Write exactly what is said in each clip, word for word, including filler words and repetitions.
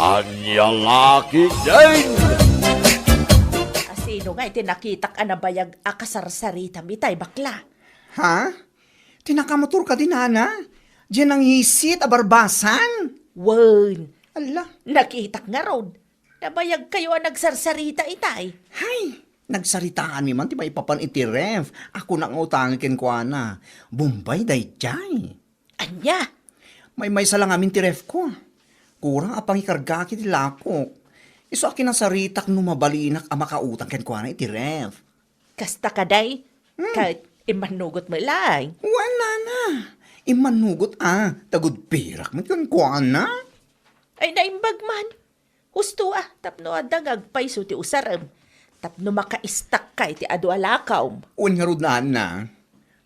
Ania la ketdin? Asino nga iti nakitak a nabayag a kasarsaritam itay, bakla? Ha? Ti nakamotor kadi, nana? Diay nangisit a barbasan? Wen. Ala. Nakitak ngarud. Nabayagkayo a nagsarsarita itay. Hay, nagsaritaanmi man ti maipapan iti ref. Ako nga utangi kenkuana. Bombay daydiay. Ania? Maymaysa la ngamin ti refko. Kurang a pangikargaak iti lakok. Isu a kinasaritak no mabalinak a makautang kenkuana iti ref. Kasta kadi? Hmm. Ket immannugot met laeng. Wen, nana. Immannugot a, ta gudpirak met kenkuana. Ay, naimbag man. Husto a, tapno adda nga agpayso ti usarem. Tapno makaistakka iti adu a lakawm. Wen ngarud, nana.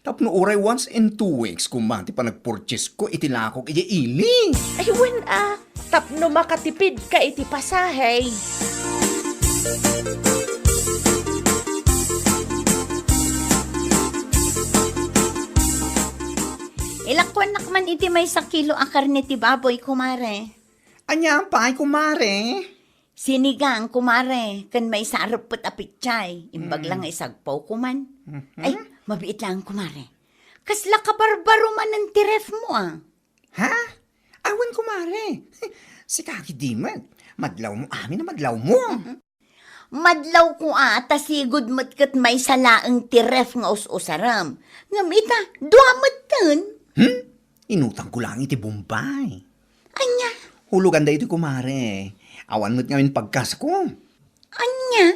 Tapno uray once in two weeks koma ti panagpurchasesko iti lakok idiay ili. Ay, wen a, tapno makatipidka iti pasahe. Ilakuannak man iti maysa kilo a karne ti baboy, kumare. Ania pay, kumare? Sinigang, kumare, ken maysa a reppet a pechay. Imbag la nga isagpaw koman. Mhm. Ay, mabiit laeng, kumare. Kasla kabarbaro manen ti ref mo, a. Ha? Awan, kumare. Sika ketdi met. Madlawmo amin a madlawmo. Madlawko a, ta sigud met ket maysa laeng ti ref nga us-usarem. Ngem ita, dua metten. Hmm? Inutangko laeng iti Bombay. Ania? Hulugan daytoy, kumare. Awan met ngamin pagkasko. Ania?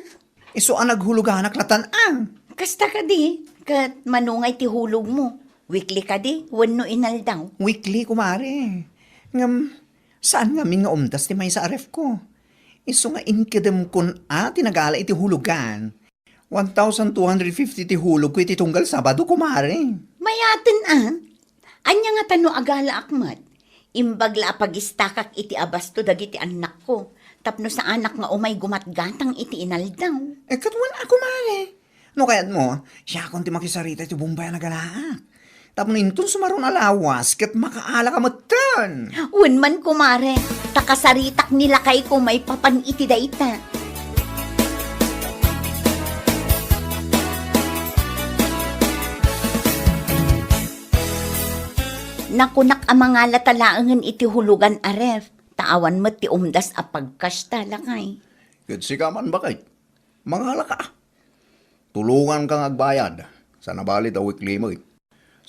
Isu a naghuluganak latan a. Kasta kadi, ket mano nga iti hulogmo? Weekly kadi wenno inaldaw? Weekly, kumare. Ngem, saan ngamin nga umdas ti maysa a refko. Isu nga inkedemkon a ti nagala iti hulugan. One thousand two hundred fifty ti hulogko iti tunggal Sabado, kumare. Mayaten a. Ania ngata no agalaak met? Imbag la a pagistakak iti abasto dagiti annakko, tapno saanak nga umay gumatgatang iti inaldaw. Eh, ket wen a, kumare. No kayatmo, siakon ti makisarita iti Bombay a nagalaak. Tapno inton sumaruno a lawas, ket makaalaka metten. Wen man, kumare, ta kasaritak ni lakayko maipapan iti dayta. Nakunak a mangalata laengen iti hulugan a ref, ta awan met ti umdas a pagkasta, lakay. Ket sika man, baket, mangalaka. Tulonganka nga agbayad. Saan a bale ta weekly met.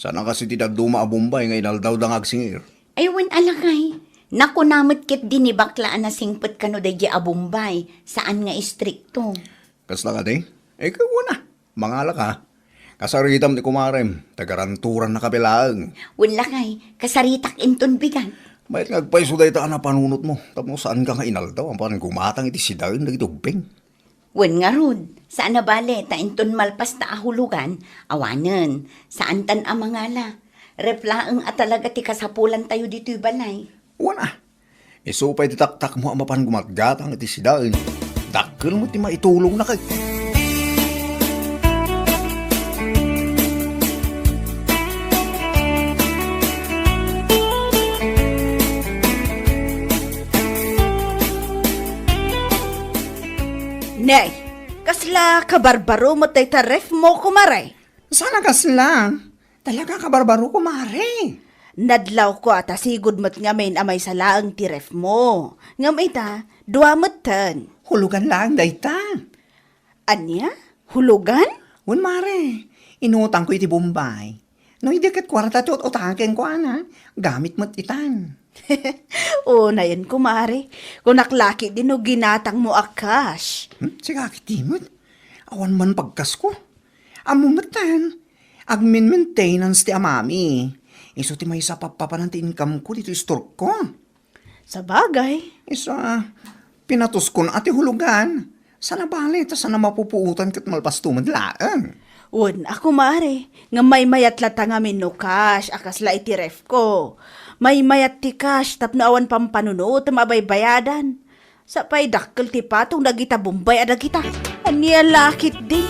Saan a kas iti dadduma a Bombay nga inaldawda nga agsingir. Ay, wen a, lakay. Nakuna met ketdi ni bakla a nasingpet kano daydiay a Bombay, saan nga istrikto. Kasta kadi? Eh, ket wen a. Mangalaka. Kasaritam ti kumarem, ta garanturanna ka laeng. Wen, lakay, kasaritak inton bigat. Mayat nga agpayso dayta a napanunotmo, tapno saanka nga inaldaw, apan gumatang iti sidaen dagiti ubbing. Wen ngarud, saan a bale ta inton malpasta a hulugan, awanen, saantan a mangala. Ref laeng a talaga ti kasapulantayo ditoy balay. Wen a, isu pay ti taktakmo a mapan gumatgatang iti sidaen. Dakkel met ti maitulongna ket. Nay, kasla kabarbaro met dayta ref mo, kumare? Saan a kasla? Talaga kabarbaro, kumare. Nadlawko a ta sigud met ngamin a maysa laeng ti ref mo. Ngem ita, dua metten. Hulugan laeng dayta. Ania? Hulugan? Wen, mare. Inutangko iti Bombay. No idi ket kuarta ti ut-utang kenkuana, gamit met itan. Unayen, kumare. Kunak la ketdi no ginatangmo a cash. Hmm? Sika ketdi met. Awan man pagkasko. Ammo metten, agmin-maintenance ti amami. Isu ti maysa a pappapanan ti income ko ditoy store ko. Sabagay. Isu a, pinatuskon a ti hulugan. Saan a bale, ta saan a mapupuotan ket malpasto met laeng. Wen a, kumare, nga maymayat latta ngamin no cash a kasla iti ref ko. Maymayat ti cash tapno awan pampanunotem a baybayadan. Sa pay dakkel ti patong dagita Bombay a dagita. Ania la ketdi?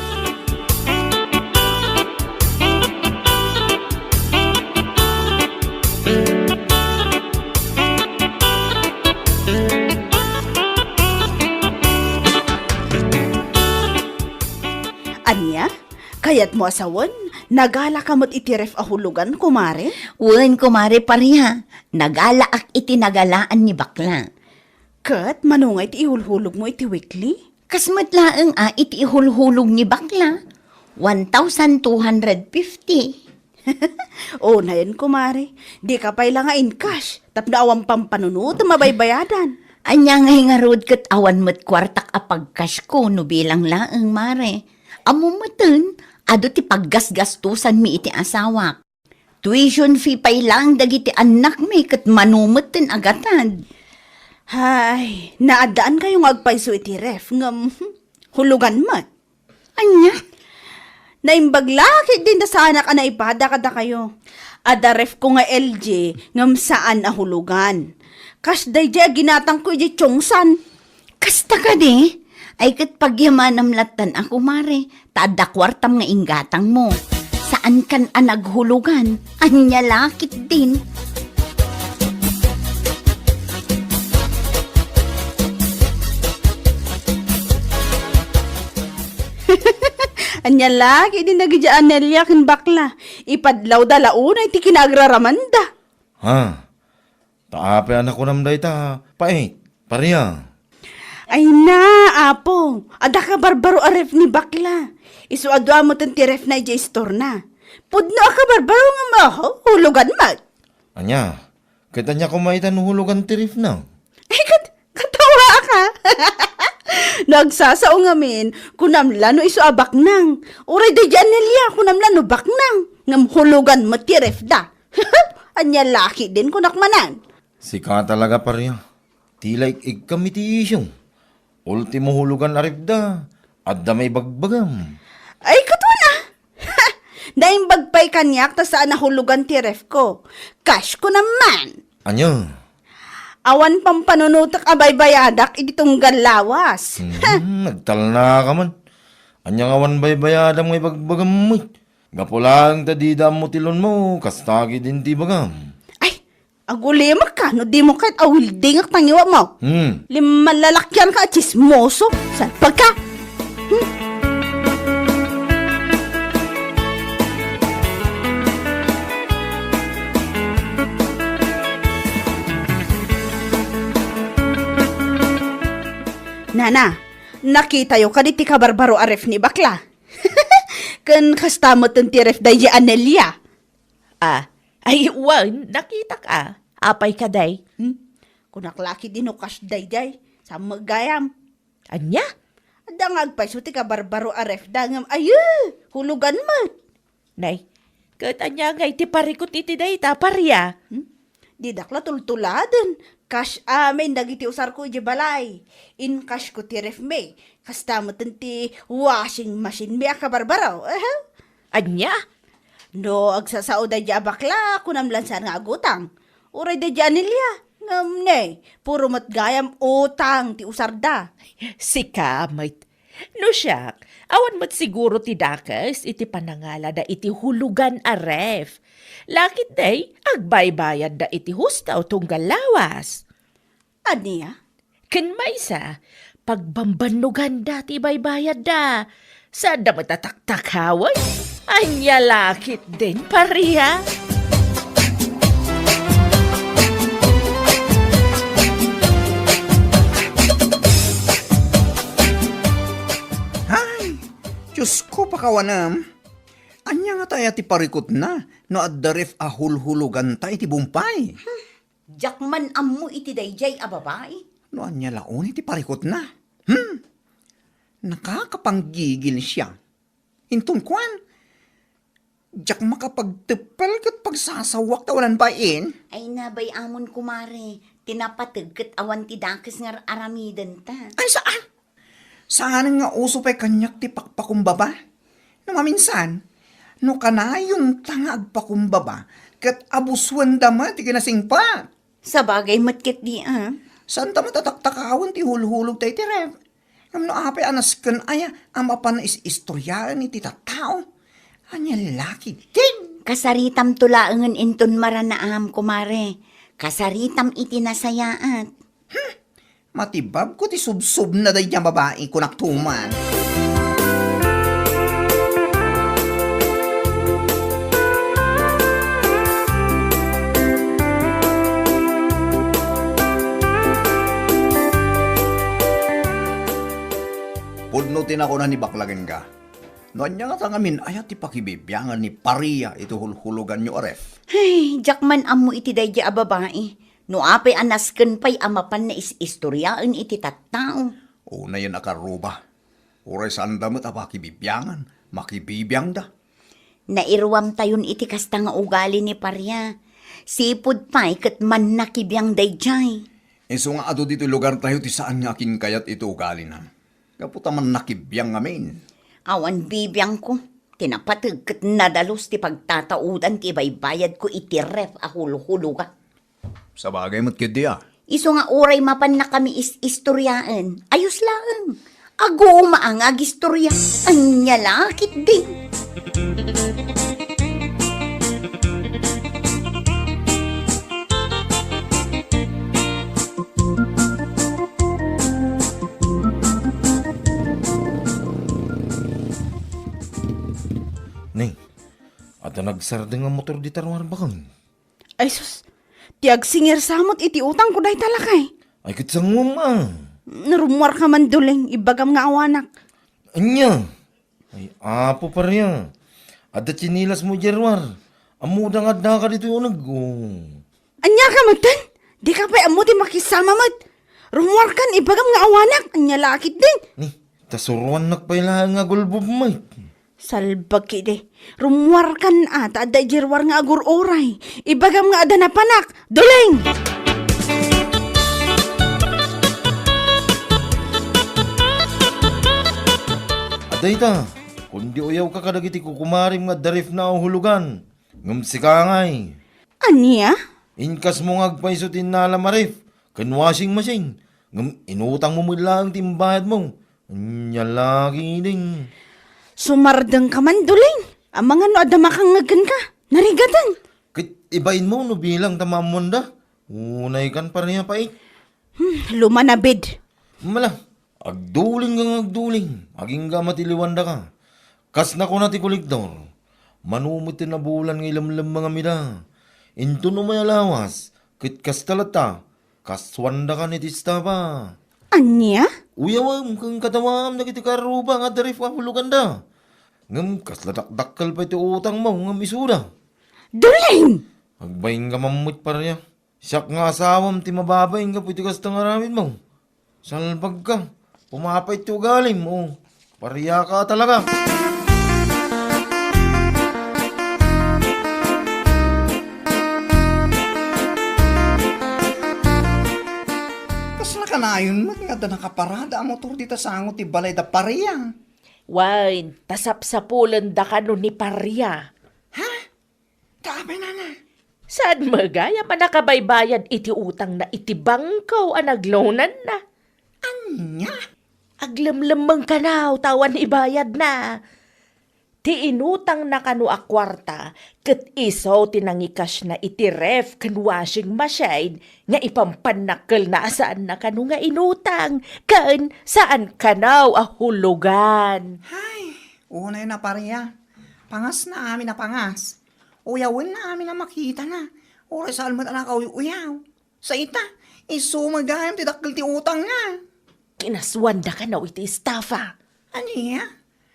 Kayatmo a sawen, nagalaka met iti ref a hulugan, kumare? Wen, kumare Paria, nagalaak iti nagalaan ni bakla. Ket mano nga iti ihulhulogmo iti weekly? Kas met laeng a iti ihulhulog ni bakla, one thousand two hundred fifty. Unayen, kumare, dika pay la nga in-cash tapno awan pampanunotem a baybayadan. Ania ngay ngarud ket awan met kuartak a pag-cash ko no bilang laeng, mare. Ammom meten, adu ti paggasgastosanmi iti asawak. Tuition fee pay laeng dagiti annakmi ket mano meten a gatad. Hay, naaddaankayo nga agpayso iti ref, ngem, hmm, hulugan met. Ania? Naimbag la ketdin ta saanak a naipada kadakayo. Adda refko nga L G ngem saan a hulugan. Kas daydiay a ginatangko idiay Chongsan. Kasta kadi? Ay ket pagyamanam lattan a, kumare, ta adda kuartam nga inggatangmo. Saankan a naghulugan, ania la ketdin? Ania la ketdin dagidiay Anelia ken bakla? Ipadlawda la unay ti kinaagraramanda. Ha? Ta apay a nakunam dayta, pait, Paria? Ay na, Apo, adda kabarbaro a ref ni bakla. Isu a dua meten ti refna idiay istorna. Pudno a kabarbaro ngem, ah, hulugan met. Ania? Ket ania koma ita no hulugan ti refna? Ay, kat-, katawaak a. No agsasao ngamin, kunam la no isu a baknang. Uray daydiay Anelia, kunam la no baknang. Ngem hulugan met ti refda. Ania la ketdin, kunak manen. Sika talaga, Paria. Tila ik-ikkam iti isyu. Ultimo hulugan a refda, adda maibagbagam. Ay, kaduana. Naimbag pay kaniak ta saan a hulugan ti refko. Cash ko naman. Ania? Awan pampanunotek a baybayadak iti tunggal lawas. Hmm, nagtalna ka man. Ania nga awan baybayadam nga ibagbagam met? Gapu laeng ta dida ammo ti loanmo, kasta ketdin ti ibagam. Ay, agulimekka no dimo ket awildingek ta ngiwatmo. Hmm. Limmalalakianka a tsismoso. Salpagka! Hmm. Nana, nakitayo kadi ti kabarbaro a ref ni bakla? Ken kasta met ti ref daydi Anelia. Ah, ay, wen, nakitak a. Apay kadi? Hmm? Kunak la ketdi no kas daydiay, sa met gayam. Ania? Adda nga agpayso ti kabarbaro a refda ngem, ayo, hulugan met. Nay, ket ania ngay ti parikut iti dayta, Paria? Hmm? Didak la tultuladen. Kas amin dagiti usarko iti balay. Inkashko ti refmi. Kasta met ti washing machine mi a kabarbaro. Aha. Ania? No agsasao daydi a bakla, kunam la saan nga agutang. Uray daydi Anelia, ngem ne, puro met gayam utang ti usarda. Sika met. No siak, awan met siguro ti dakes iti panangalada iti hulugan a ref. Laketdi, agbaybayadda iti husto tunggal lawas. Ania? Ken maysa, pagbambannoganda ti ibaybayadda. Saanda met a taktakawen? Ania laketdin, Paria? Ay, Diosko, pakawanem. Ania ngata aya ti parikutna no adda ref a hulhuloganta iti bumpay? Diak man ammo iti daydiay a babai. No ania la unay ti parikutna? Hmm? Nakakapanggigil siya. Inton kuan, diak makapagteppel ket pagsasawak ta wanan bain. Ay, nabay-amon, kumare, ti napateg ket awan ti dakes nga ar-aramidenta. Ay, saan? Saanen nga uso pay kaniak ti pakpakumbaba? No maminsan, no kanayonta nga agpakumbaba, ket abusuenda met ti kinasingpet. Sabagay met ketdi, a. Saanta met a taktakawen ti hulhulogta iti ref. Ngem no apay a nasken aya a mapan is-istoriaen iti tattao? Ania laketdin? Kasaritamto laengen inton maranaam, kumare. Kasaritam iti nasayaat. Hmm, matibabko ti subsubna daydi a babai, kunakto man. Ti nakuna ni Bakla kenka, no ania ngata ngamin, aya ti pakibibiangan ni Paria iti hulhuloganyo a ref? Ay, diak man ammo iti daydi a babai. No apay a nasken pay a mapan naisistoriaen iti tattao. Unayen a karruba. Uray saanda met a pakibibiangan, makibibiangda. Nairuamtayon iti kasta nga ugali ni Paria. Sipud pay ket mannakibiang daydiay. Isu nga adu ditoy lugartayo ti saan nga akinkayat iti ugalina. Gapu ta mannakibiang ngamin. Awan bibiangko. Ti napateg ket nadalus ti pagtataudan ti ibaybayadko iti ref a hulhuloga. Sabagay met ketdi a. Isu nga uray mapannakami is-istoriaen, ayos laeng. Aguma nga agistoria, ania la ketdi. Ni, adda nagsardeng a motor dita ruar baken. Ay sus, ti agsingir sa met iti utangko dayta lakay. Ay, ket sanguem a. Narummuarka man, Duleng, ibagam nga awanak. Ania? Ay, Apo Paria, adda tsinilasmo idiay ruar. Ammoda nga addaka ditoy uneg, o. Ania ka metten? Dika pay ammo ti makisama met. Rummuarkan, ibagam nga awanak. Ania la ketdi? Ni, ta suroannak pay laeng nga gulbub met. Salbag ketdi. Rummuarkan a, ta adda idiay ruar nga agur-uray. Ibagam nga adda napanak. Duleng! Adda ita, kundi uyawka kadagiti kukumarem nga adda refna a hulogan. Ngem sika ngay. Ania? Inkasmo nga agpayso ti innalam a ref ken washing machine, ngem inutangmo met laeng ti imbayadmo. Ania la ketdin? Sumardengka man, Duleng. Amangan no adda makangngeg kenka. Narigaten. Ket ibainmo no bilang ta maammoanda. Unaykan Paria pay. Hmm, lumanabid. Mala, agduling nga agduling. Agingga matiliwandaka. Kas nakuna ti kolektor, mano met ti nabulan nga ilemlemmengam ida. Inton umay a lawas, ket kasta latta, kasuandakan iti estafa. Ania? Uyawem ken kadawaam dagiti karruba nga adda ref a huloganda. Ngem kasla dakdakkel pay ti utangmo ngem isuda. Duleng! Agbainka man met, Paria. Siak nga asawam ti mababain gapu iti kasta nga aramidmo. Salbagka. Pumapait ti ugalim, o. Pariaka talaga. Kasla kanayon met nga adda nakaparada a motor dita sango ti balay da Paria. Wen, ta sapsapulenda kano ni Paria. Ha? Ta apay, nana? Saan met gayam a nakabaybayad iti utangna iti bangko a naglonanna? Ania? Aglemlemmeng kano ta awan ibayadna. Ti inutangna kano a kuarta ket isu ti nangikasna iti ref ken washing machine nga ipampannakkelna a saanna kano nga inutang ken saan kano a hulogan. Hay, unay na, Paria. Pangasna amin a pangas. Uyawenna amin a makitana. Uray saan met a nakauy-uyaw. Sa ita, isu met gayam ti dakkel ti utangna. Kinasuanda kano iti estafa. Ania?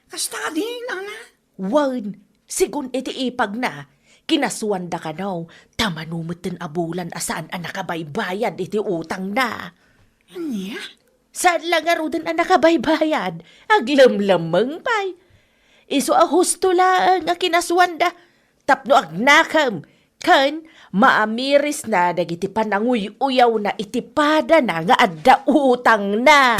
Kasta kadi, nana? Wen, sigun iti ipagna, kinasuanda kano, ta mano metten a bulan a saan a nakabaybayad iti utangna. Ania? Saan la ngaruden a nakabaybayad, aglemlemmeng pay. Isu a husto laeng a kinasuanda tapno agnakem ken maamirisna dagiti pananguy-uyawna iti padana nga adda utangna.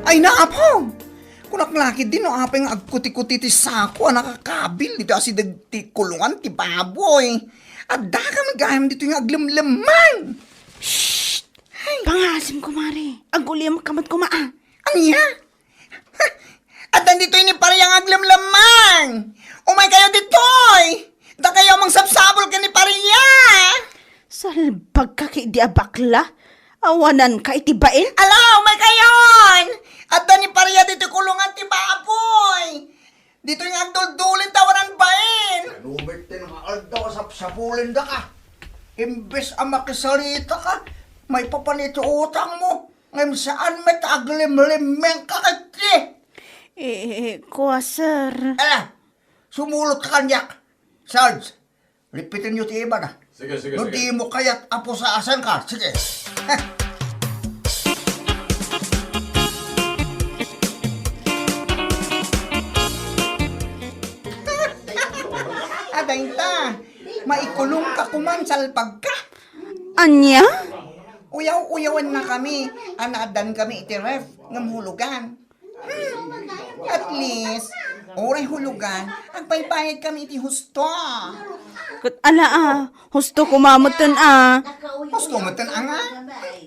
Ay, naapo! Kunak la ketdi no apay nga agkuti-kuti ti sako a nakakabil ditoy asideg ti kulungan ti baboy. Addaka met gayam ditoy nga aglemlemmeng. Shh! Ay. Pangasim, kumare. Agulimek ka met koma, a. Ania? Addan ditoy ni Paria nga aglemlemmeng. Umay kayo ditoy. Dakayo a mangsabsabol ken ni Paria. Salbagka ketdi a bakla. Awananka iti bain? Ala, umay kayon! Adda ni Paria ditoy kulungan ti baboy. Ditoy nga agduldulin ta awanan bain. Ano met ti nga aldaw a sapsap Pulendaka. Imbes a makisarita ka, maipapan iti utangmo. Ngem saan met aglimlimmeng ka ket di. Eh, kua, sir. Ala, sumulot ka kaniak. Sarge, lipiten yo ti ibana. Sige, sige, No sige. di mo kayat a pusaasan ka, sige. Adayta, maikulong ka kuman, salpag ka. Ania? Uyaw-uyawan na kami, a naaddan kami iti ref, ngem hulugan. Hmm, at least, uray hulugan, agbaybayad kami iti husto. Ket ala a, husto koma metten a. Husto metten a nga?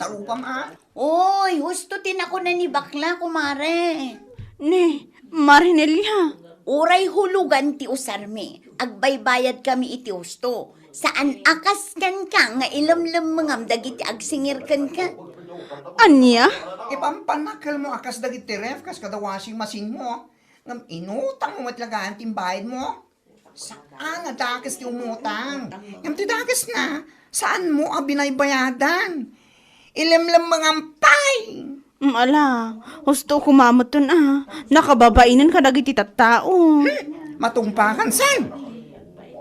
Tarupam a. Oy, husto ti nakuna ni bakla, kumare. Ni, Mare Nelia. Uray hulugan ti usarmi, agbaybayad kami iti husto. Saan a kas kenka nga ilemlemmengam dagiti agsingir kenka? Ania? Ipampanakkelmo a kas dagiti ref, kas kada washing machine mo. Ngem inutang mo met lagaan ti imbayad mo. Saan a dakes ti umutang. Ngem ti dakes na, saan mo a binaybayadan. Ilemlemmengam pay! Mm, ala, husto koma metten a, nakababainen kadagiti tattao. Hmm, matungpakan, Sen.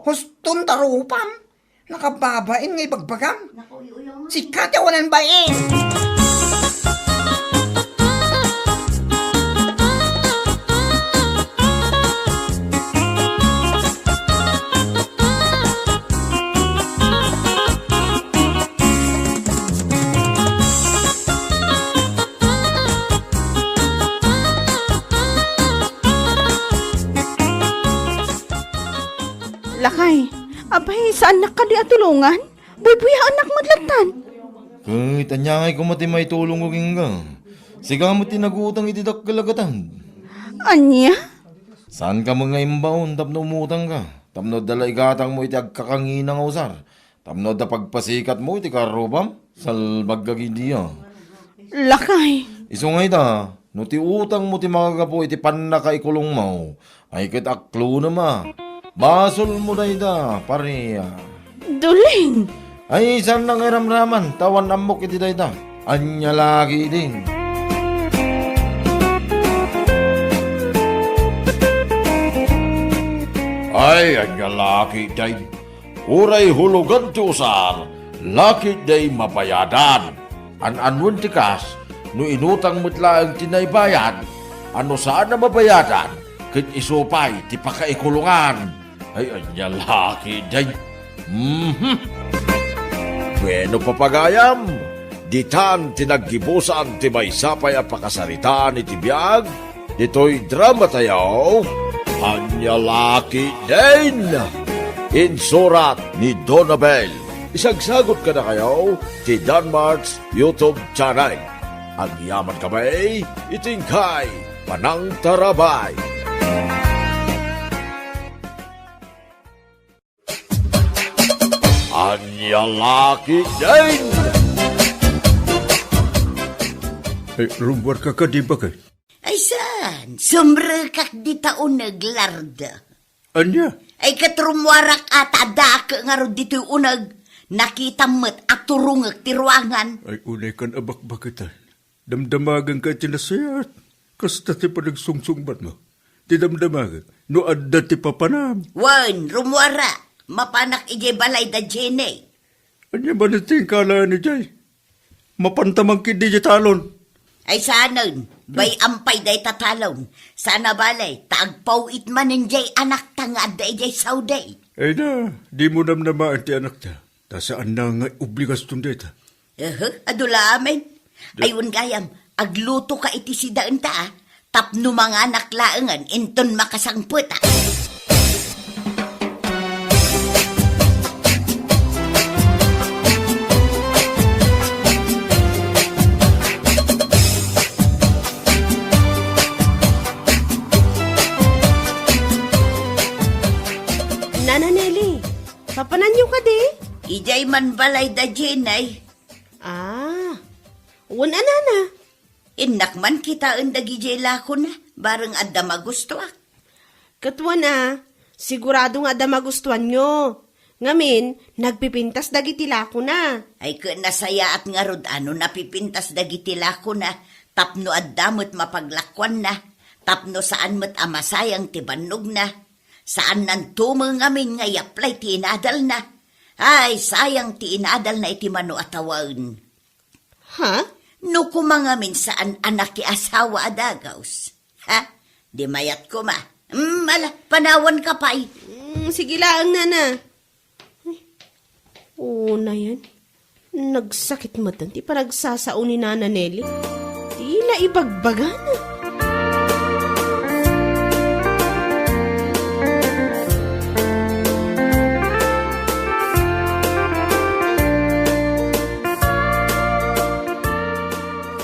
Huston tarupam. Nakababain nga ibagbagam. Sika ti awanan bain. Lakay, apay, saannak kadi a tulongan? Buybuyaennak met lattan. Ket ania ngay koma ti maitulongko kenka? Sika met ti nagutang iti dakkel a gatad. Ania? Saanka met nga imbaon tapno umutangka, tapno adda la igatangmo iti agkakangina nga usar, tapno adda pagpasikatmo iti karrubam, salbag a gidia. Lakay. Isu nga ita, no ti utangmo ti makagapu iti pannakaikulongmo, ay ket aklonem a. Basolmo dayta, pare a. Dulin! Ay, saannak nga iramraman, ta awan ammok iti dayta. Ania la ketdin? Ay, ania la ketdin? Uray hulugan ti usar, la ketdi mabayadan. An-anuen ti kas, no inutang met laeng ti naibayad, a no saan a mabayadan, ket isu pay ti pakaikulongan. Ay, ania la ketdin? Mhm. Bueno, papagayam, ditan ti naggibusan ti maysa pay a pakasaritaan iti biag ditoy dramatayo, Ania la ketdin? Insurat ni Donabel. Isagsagut kadakayo ti Danmart's YouTube channel. Agyaman kami iti inkay panangtarabay. Ania la ketdin? Eh, rummuarka kadi, baket? Ay saan, sumrekak dita uneg, Larda. Ania? Ay, ket rummuarak a ta addaak ngarud ditoy uneg. Nakitam met a turongek ti ruangan. Ay, unay kan a bakbaketan. Damdamagenka iti nasayaat. Kasta ti panagsungsungbatmo. Ti damdamagek, no adda ti papanam. Wen, rummuara. Mapanak idiay balay da Jenny. Ania manen ti inkalaen idiay? Mapanta man ketdi idiay talon. Ay, saanen, bay-am pay dayta talon. Saan a bale, ta agpaw-it manen diay anakta nga adda idiay Saudi. Ay na, dimo namnamaen ti anakta. Ta saanna nga obligasyon dayta. Ehe, adu la amin. Ay, wen gayam, aglutoka iti sidaenta, a. Tapno manganak laengen inton makasangpet, a. Nana Nelly, papananyo kadi? Idiay man balay da Jenny. Ah, wen a nana. Innak man kitaen dagidiay lakona, bareng adda magustuak. Ket wen a, sigurado nga adda magustuanyo. Ngamin, nagpipintas dagiti lakona. Ay, ket nasayaat ngarud a no napipintas dagiti lakona tapno adda met mapaglakuanna, tapno saan met a masayang ti bannogna. Saannanto met ngamin nga i-apply ti inadalna. Ay, sayang ti inadalna iti mano a tawen. Ha? No koma ngamin saan a nakiasawa a dagaus. Ha? Di mayat koma. Mm, ala, panawanka pay. Mm, sige laeng, nana. Ay, una yan. Nagsakit met ti panagsasao ni Nana Nelly. Di la ibagbagana.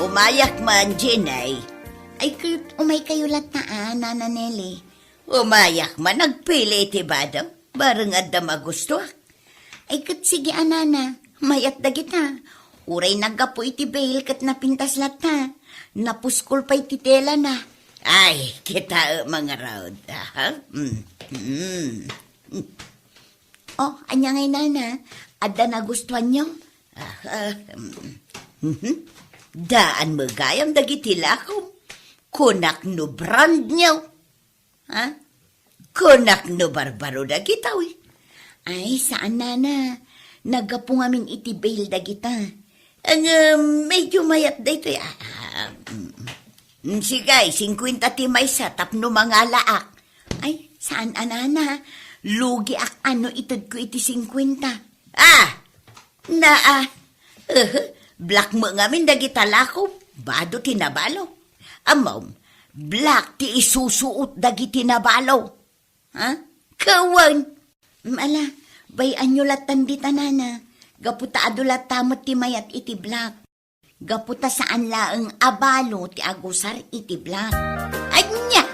Umayak man, Jenay. Ay, ket umaykayo latta, a, Nana Nelly. Umayak man, agpili iti bado. Bareng adda magustuak. Ay, ket sige, a, Nana. Mayat dagita. Uray naggapu iti bail ket napintas latta. Napuskol pay ti telana. Ay, kita, a, mangarud. Aha. Mm. Mm. Oh, ania ngay, nana? Adda nagustuanyo? Aha. Mm. Mhm. Daan met gayam dagiti lakom. Kunak no brand new. Ha? Kunak no barbaro dagitoy. Ay, saan, nana. Naggapu ngamin iti bail dagita. Ngem, medyo mayat daytoy. Ah, ah, mm. Mm, sige, singkuenta ti maysa tapno mangalaak. Ay, saan a, nana. Lugiak no itedko iti singkuenta. Ah! Naa. Eh, black met ngamin dagita lakom. Bado ti nabalo. Ammom, black ti isusuot dagiti nabalo. Ha? Kawan. Mm, ala, bay-anyo lattan dita, nana. Gapu ta adu latta met ti mayat iti black. Gapu ta saan laeng a balo ti agusar iti black. Ania?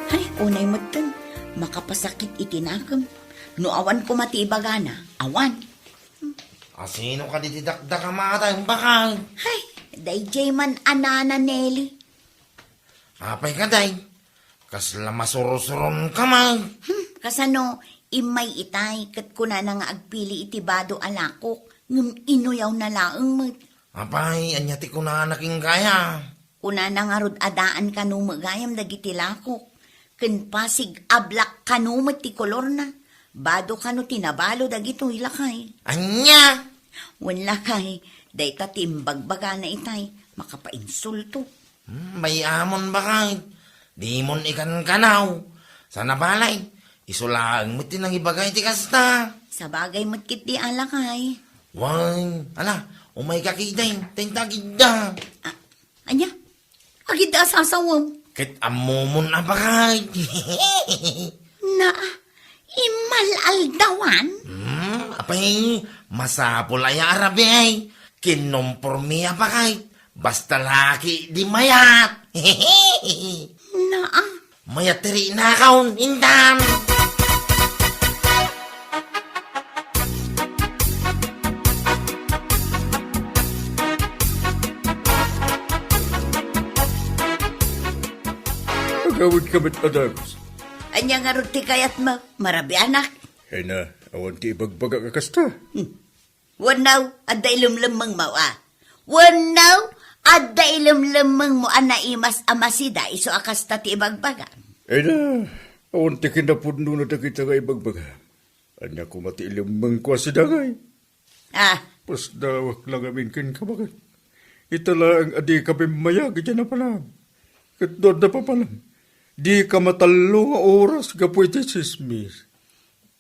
Ay, unay metten, makapasakit iti nakem. No awan koma ti ibagana, awan. Asino kadi ti dakdakam a atay, bakay? Ay, daydiay man a nana Nelly. Apay kadi? Kasla masursuronka man. Hmm, kasano, immay itay, ket kunana nga agpili iti bado a lakok, ngem inuyawna laeng met. Apay, ania ti kunana kenka aya? Kunana ngarud a daan kano met gayam dagiti lakok, ken pasig a black kano met ti kolorna. Bado kano ti nabalo dagitoy, lakay. Ania? Wen, lakay, dayta ti imbagbagana itay, makapainsulto. Hmm, bay-amon, bakay. Dimon ikankanaw. Sana balay, isu laeng met ti nangibaga iti kasta. Sabagay met ketdi a, lakay. Wen, ala, umayka ketdi, ta inta agidda. Ah, ania? Agidda a sasawem. Ket ammomon a, bakay. Naa, immal-aldawan? Hmm, apay, masapul aya a rabii. Kinumpormi a, bakay. Basta laki di mayat. Naa. Mayat ti rinakaon, intan. Agawidka met a dagus. Ania ngarud ti kayatmo, marabianak? Ay na, awan ti ibagbagak a kasta. Hmm. Wenno, adda ilemlemmengmo a. Wenno, adda ilemlemmengmo a naimas a masida isu a kasta ti ibagbaga. Ay na, awan ti kinapudnona dagita nga ibagbaga. Ania koma ti ilemmengko a sida ngay? Ah. Pasdawak la ngamin kenka, baket. Ita laeng a dika bimmayag idiay napalam. Ket no adda papalam, dika matallo nga oras gapu iti tsismis.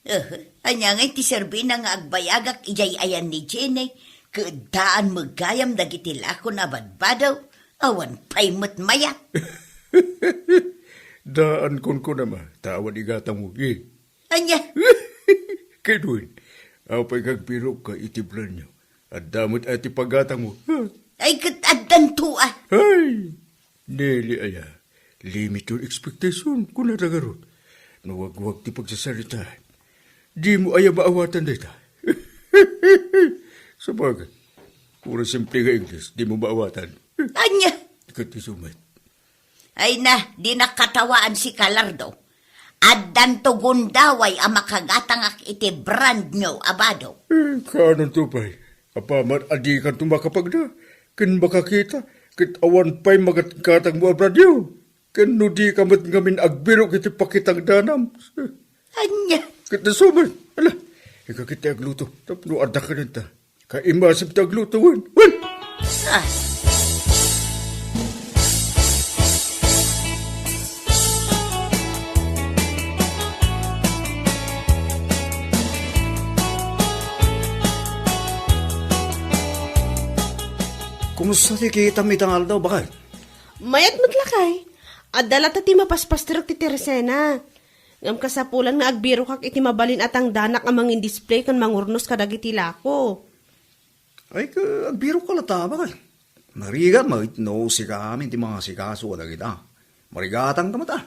Eh, ania ngay ti serbina nga agbayagak idiay ayan ni Jenny, ket daan met gayam dagiti lakon a badbado, awan pay met mayat. Daan kunkunam a, ta awan igatangmo, eh. Ania? Ket wen, apay nga agbirokka iti planyo? Adda met aya ti pagatangmo? Ay, ket addanto a. Ay, Nelly aya, limit your expectation, kunada ngarud. Nawagwag ti pagsasarita. Dimo aya maawatan dayta? Sabagay, puro simple nga Ingles, dimo maawatan. Ania? Ket isu met. Ay na, dinak katawaan si Kalardo. Addanto gundaway a makagatangak iti brand new a bado. Eh, kaanonto pay? Apaman a dikanto makapagna, ken makakita, ket awan pay magatgatangmo a brand new. Ken no dika met ngamin agbirok iti pakitang danam. Ania? Ket isu met. Ala, ika ket ti agluto. Tapno adda kadanta. Kaimasem ti agluto, wen. Wen! Ah. Kumusta ti kitam ita nga aldaw, bakay? Mayat met lakay. Adda latta ti mapaspasterek ti Teresena. Ngem kasapulan nga agbirokak iti mabalin a tangdanak a mangin-display ken mangurnos kadagiti lako. Ay, ka, agbirokka latta, bakay. Narigat met no sika amin ti mangasikaso kadagita. Marigatangka met a.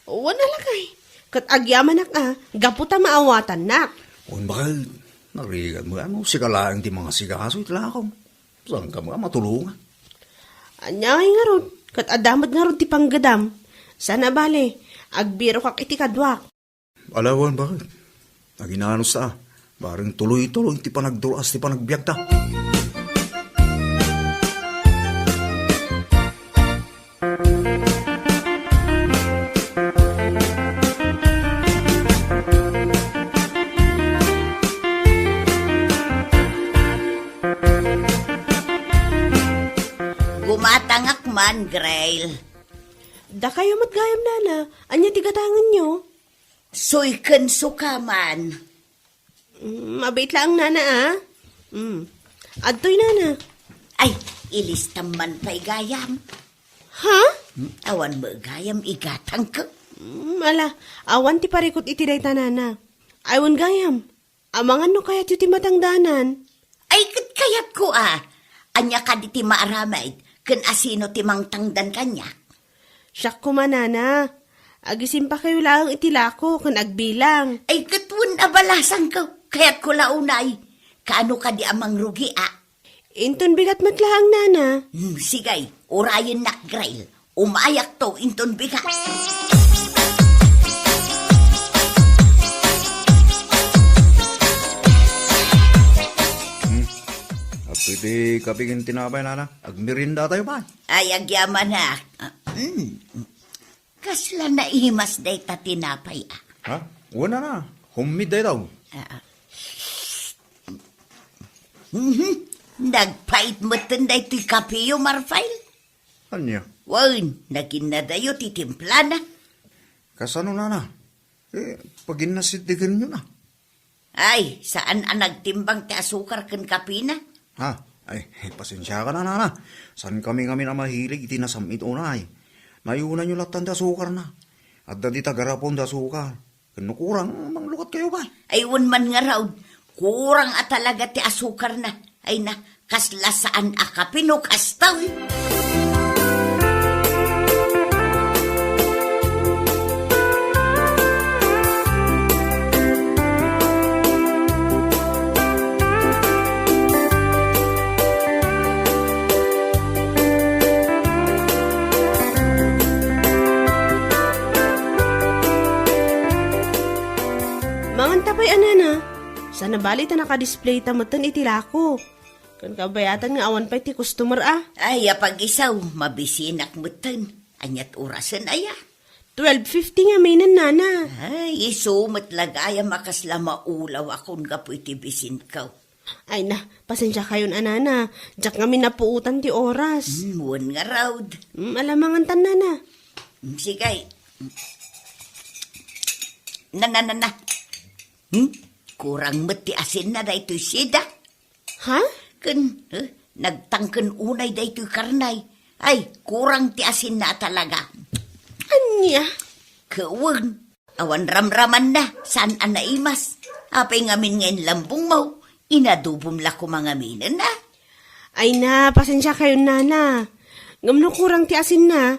Wen a lakay. Ket agyamanak a, gapu ta maawatannak. Wen bakay, narigat met a no sika laeng ti mangasikaso iti lako. Saan ka nga matulongan? Ania ngay ngarud? Ket adda met ngarud ti panggedam. Saan a bale, agbirokak iti kaduak. Ala wen, bakay? Aginanus ta, bareng tuloy-tuloy ti panagdur-as ti panagbiagta. Gumatangak man, Grail. Dakayo met gayam, nana. Ania ti gatangenyo? Suy ken suka man. Mm, mabait laeng, nana, a. Mm. Adtoy, nana. Ay, ilistam man pay gayam. Ha? Hmm, awan met gayam igatangko. Mm, ala, awan ti parikut iti dayta, nana. Ay, wen gayam. Amangan no kayatyo ti matangdanan. Ay, ket kayatko a. Ania kadi ti maaramid, ken asino ti mangtangdan kaniak? Siak koma, nana. Agisimpakayo laeng iti lako ken agbilang. Ay, ket wen a balasangko. Kayatko la unay. Kaano kadi a mangrugi a? Inton bigat met laeng, nana. Hmm, sige, urayennak, Grail. Umayakto inton bigat. Hmm. Apay ti kape ken tinapay, nana? Agmeriendatayo pay. Ay, agyamanak. Ah, hmm. Kasla naimas dayta tinapay, a. Ha? Wen, nana. Homemade dayta. Ah, ah. Mhm. Nagpait metten daytoy kapeyo, Marfail. Ania? Wen, naginnadayo ti timplana. Kasano, nana? Eh, paginnasitdigenyo na. Ay, saan a nagtimbang ti asukar ken kapena. Ha? Ay, pasensiakan a, nana. Saankami ngamin a mahilig iti nasam-it unay. Nayunanyo lattan ti asukarna. Adda dita garapon ti asukar. Ken no kurang, manglukatkayo pay. Ay, wen man ngarud, kurang a talaga ti asukarna. Ay na, kasla saan a kape no kasta. Manganta pay a, nana. Saan a bale ta nakadisplayta metten iti lako. Ken kabayatan nga awan pay ti customer a. Ay, apag-isu, mabisinak metten. Aniat orasen aya? Twelve fifty ngaminen, nana. Ay, isu met la gayam a kasla maulawakon gapu iti bisinko. Ay na, pasensiakayon a, nana. Diak ngamin napuotan ti oras. Hmm, wen ngarud. Hmm, ala, mangantan, nana. Hmm, sige. Na, na, na, na. Hmm? Kurang met ti asinna daytoy sida. Ha? Ken, eh, nagtangken unay daytoy karne. Ay, kurang ti asinna a talaga. Ania? Ket wen, awan ramramanna, saan a naimas. Apay ngamin nga inlambongmo, inadobom la koma ngaminen a. Ay na, pasensiakayon, nana. Ngem no kurang ti asinna,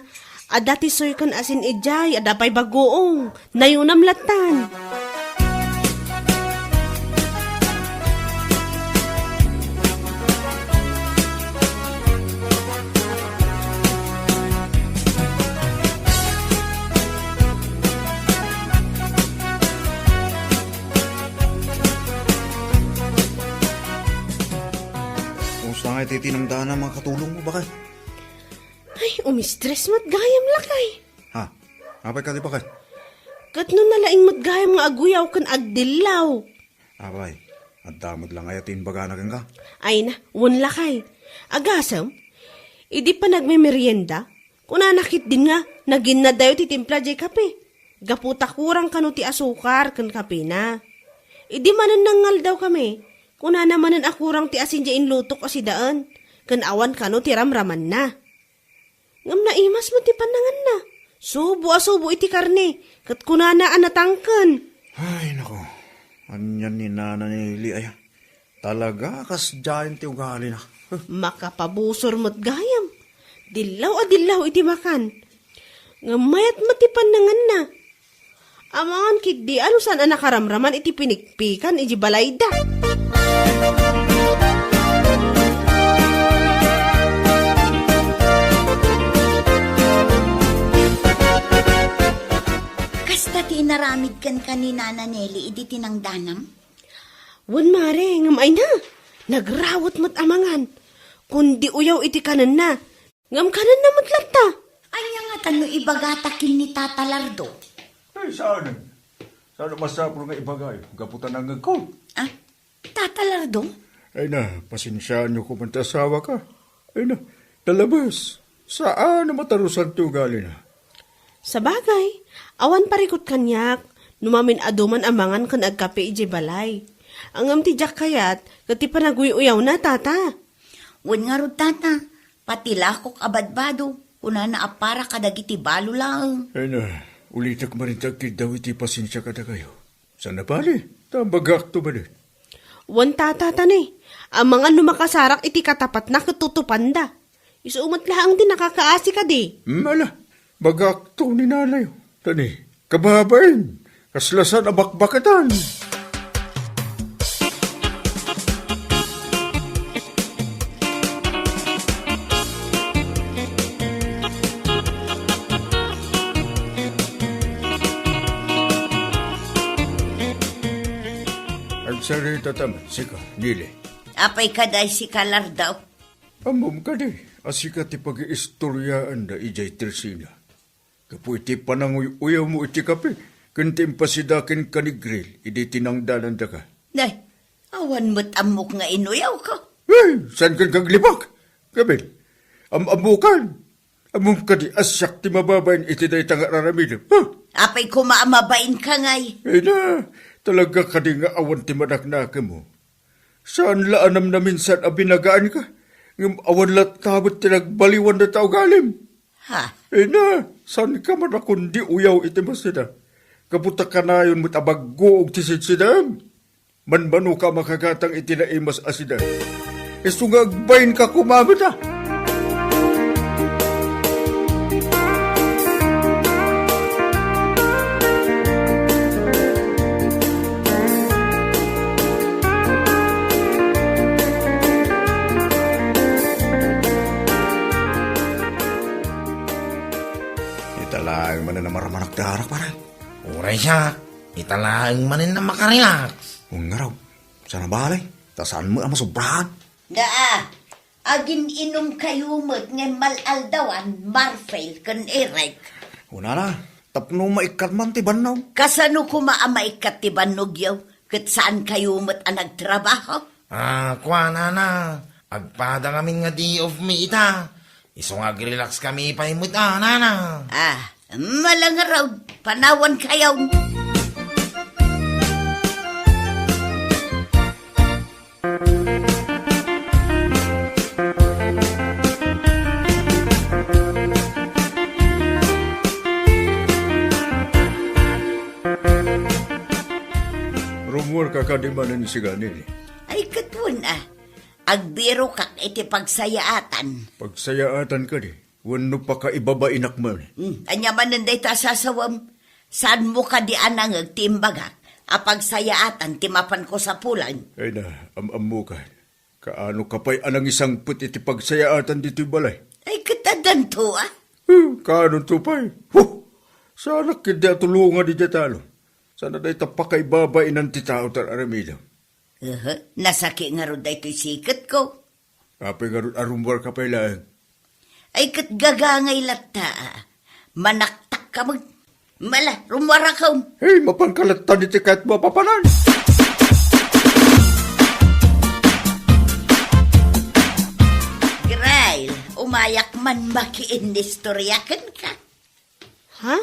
Adda ti soy ken asin idiay, adda pay bagoong. Nayunam lattan. Kumusta nga iti tinangdaan a mga katulong mo, bakay? Ay, umistres met gayam, lakay. Ha? Apay kadi, bakay? Ket no nalaing met gayam nga aguyaw ken agdillaw. Apay, adda met lang aya ti imbagana kenka? Ay na, wen, lakay. Agasem, idi panagmemerienda, kunana ketdin nga naginnaddayo ti timpla diay kape. Gapu ta kurang kano ti asukar ken kapena. Idi manen nangngaldawkami, kunana manen a kurang ti asin diay inlutok a sidaen, ken awan kano ti ramramanna. Ngem naimas met ti pannanganna. Subo a subo iti karne, ket kunana a natangken. Ay, nako. Ania ni Nana Neli aya? Talaga, kasdiayen ti ugalina. Makapabusor met gayam. Dillaw a dillaw iti makan. Ngem mayat met ti pannanganna. Amangan ketdi a no saan a nakaramraman iti pinikpikan iti balayda. Kasta ti inaramid kenka ni Nana Neli idi tinangdanam? Wen, mare, ngem ay na, nagrawet met amangan. Kundi uyaw iti kanenna. Ngem kanenna met latta. Ania ngata no ibagata ken ni Tata Lardo? Ay, saan? Saan a masapul nga ibagayo? Gapu ta nangngegko. Ah, Tata Lardo? Ay na, pasensiaanyo koma ti asawaka. Ay na, nalabes. Saan a matarusan ti ugalina. Sabagay, awan parikut kaniak, no mamin-adu man a mangan ken agkape idiay balay. Ngem ti diak kayat, ket ti panaguy-uyawna, tata. Wen ngarud, tata, pati lakok a badbado, kunana a para kadagiti balo laeng. Ay na, ulitek manen ti agkiddaw iti pasensia kadakayo. Saan a bali, ta bagakto manen. Wen, tata, tani, amangan no makasarak iti katapatna ket tutupanda. Isu met laeng ti nakakaasi kadi. Hmm, ala, bagakto ni nanayo. Tani, kababain, kasla saan a bakbaketan. Agsarita ta met, sika, Nili. Apay kadi sika, Lardo? Ammom kadi a sika ti pagiistoriaanda idiay Tersina. Gapu iti pananguy-uyawmo iti kape ken ti impasida kenka ni Gril idi tinangdanandaka. Nay, awan met ammok nga inuyawka. Hey, saan ken kaglibak? Gabil, am-ammokan. Ammom kadi a siak ti mababain iti dayta nga ar-aramidem, ha? Apay koma a mabainka ngay? Ay na, talaga kadi nga awan ti manaknakemmo? Saan la a namnaminsan a binagaanka, ngem awan latta met ti nagbaliwan dayta ugalim. Ha? Ay na, saanka man a kundi uyaw iti masida? Gapu ta kanayon met a bagguog ti sidsidaem. Manmanoka a makagatang iti naimas a sida. Isu nga agbainka koma met a. Ita laeng manen a maramanak ti arak, pare. Uray siak, ita laeng manen a makarelax. Wen ngarud, saan a bale, ta saan met a masobraan. Daa, agin-inumkayo met ngem mal-aldawan, Marfil ken Eric. Kunana, tapno maikkat man ti bannog. Kasano koma a maikkat ti bannogyo, ket saankayo met a nagtrabaho? Ah, kuanana, agpada ngamin nga day off mi ita. Isu nga agrelax kami pay met a, nana. Ah, malangarud, panawankayon. Rummuarka kadi manen, sika, Nini? Ay, ket wen a. Agbirokak iti pagsayaatan. Pagsayaatan kadi? Wenno pakaibabainak man. Hmm, ania manen dayta a sasawem? Saanmo kadi a nangeg ti imbagak a pagsayaatan ti mapanko sapulan? Ay na, am-ammoka. Kaano ka pay a nangisangpet iti pagsayaatan ditoy balay? Ay, ket addanto, a? Hmm, kaanonto pay? Huh! Saanak ketdi a tulongan idiay talon. Sana dayta pakaibabainan ti tao ti ar-aramidem. Ehe, nasaki ngarud daytoy siketko. Apay ngarud a rummuarka pay laeng? Ay, ket gagangay latta, a. Manaktakka met. Mala, rummuarakon. Hey, mapanka lattan iti kayatmo a papanan. Grail, umayak man makiinnistorya kenka. Ha?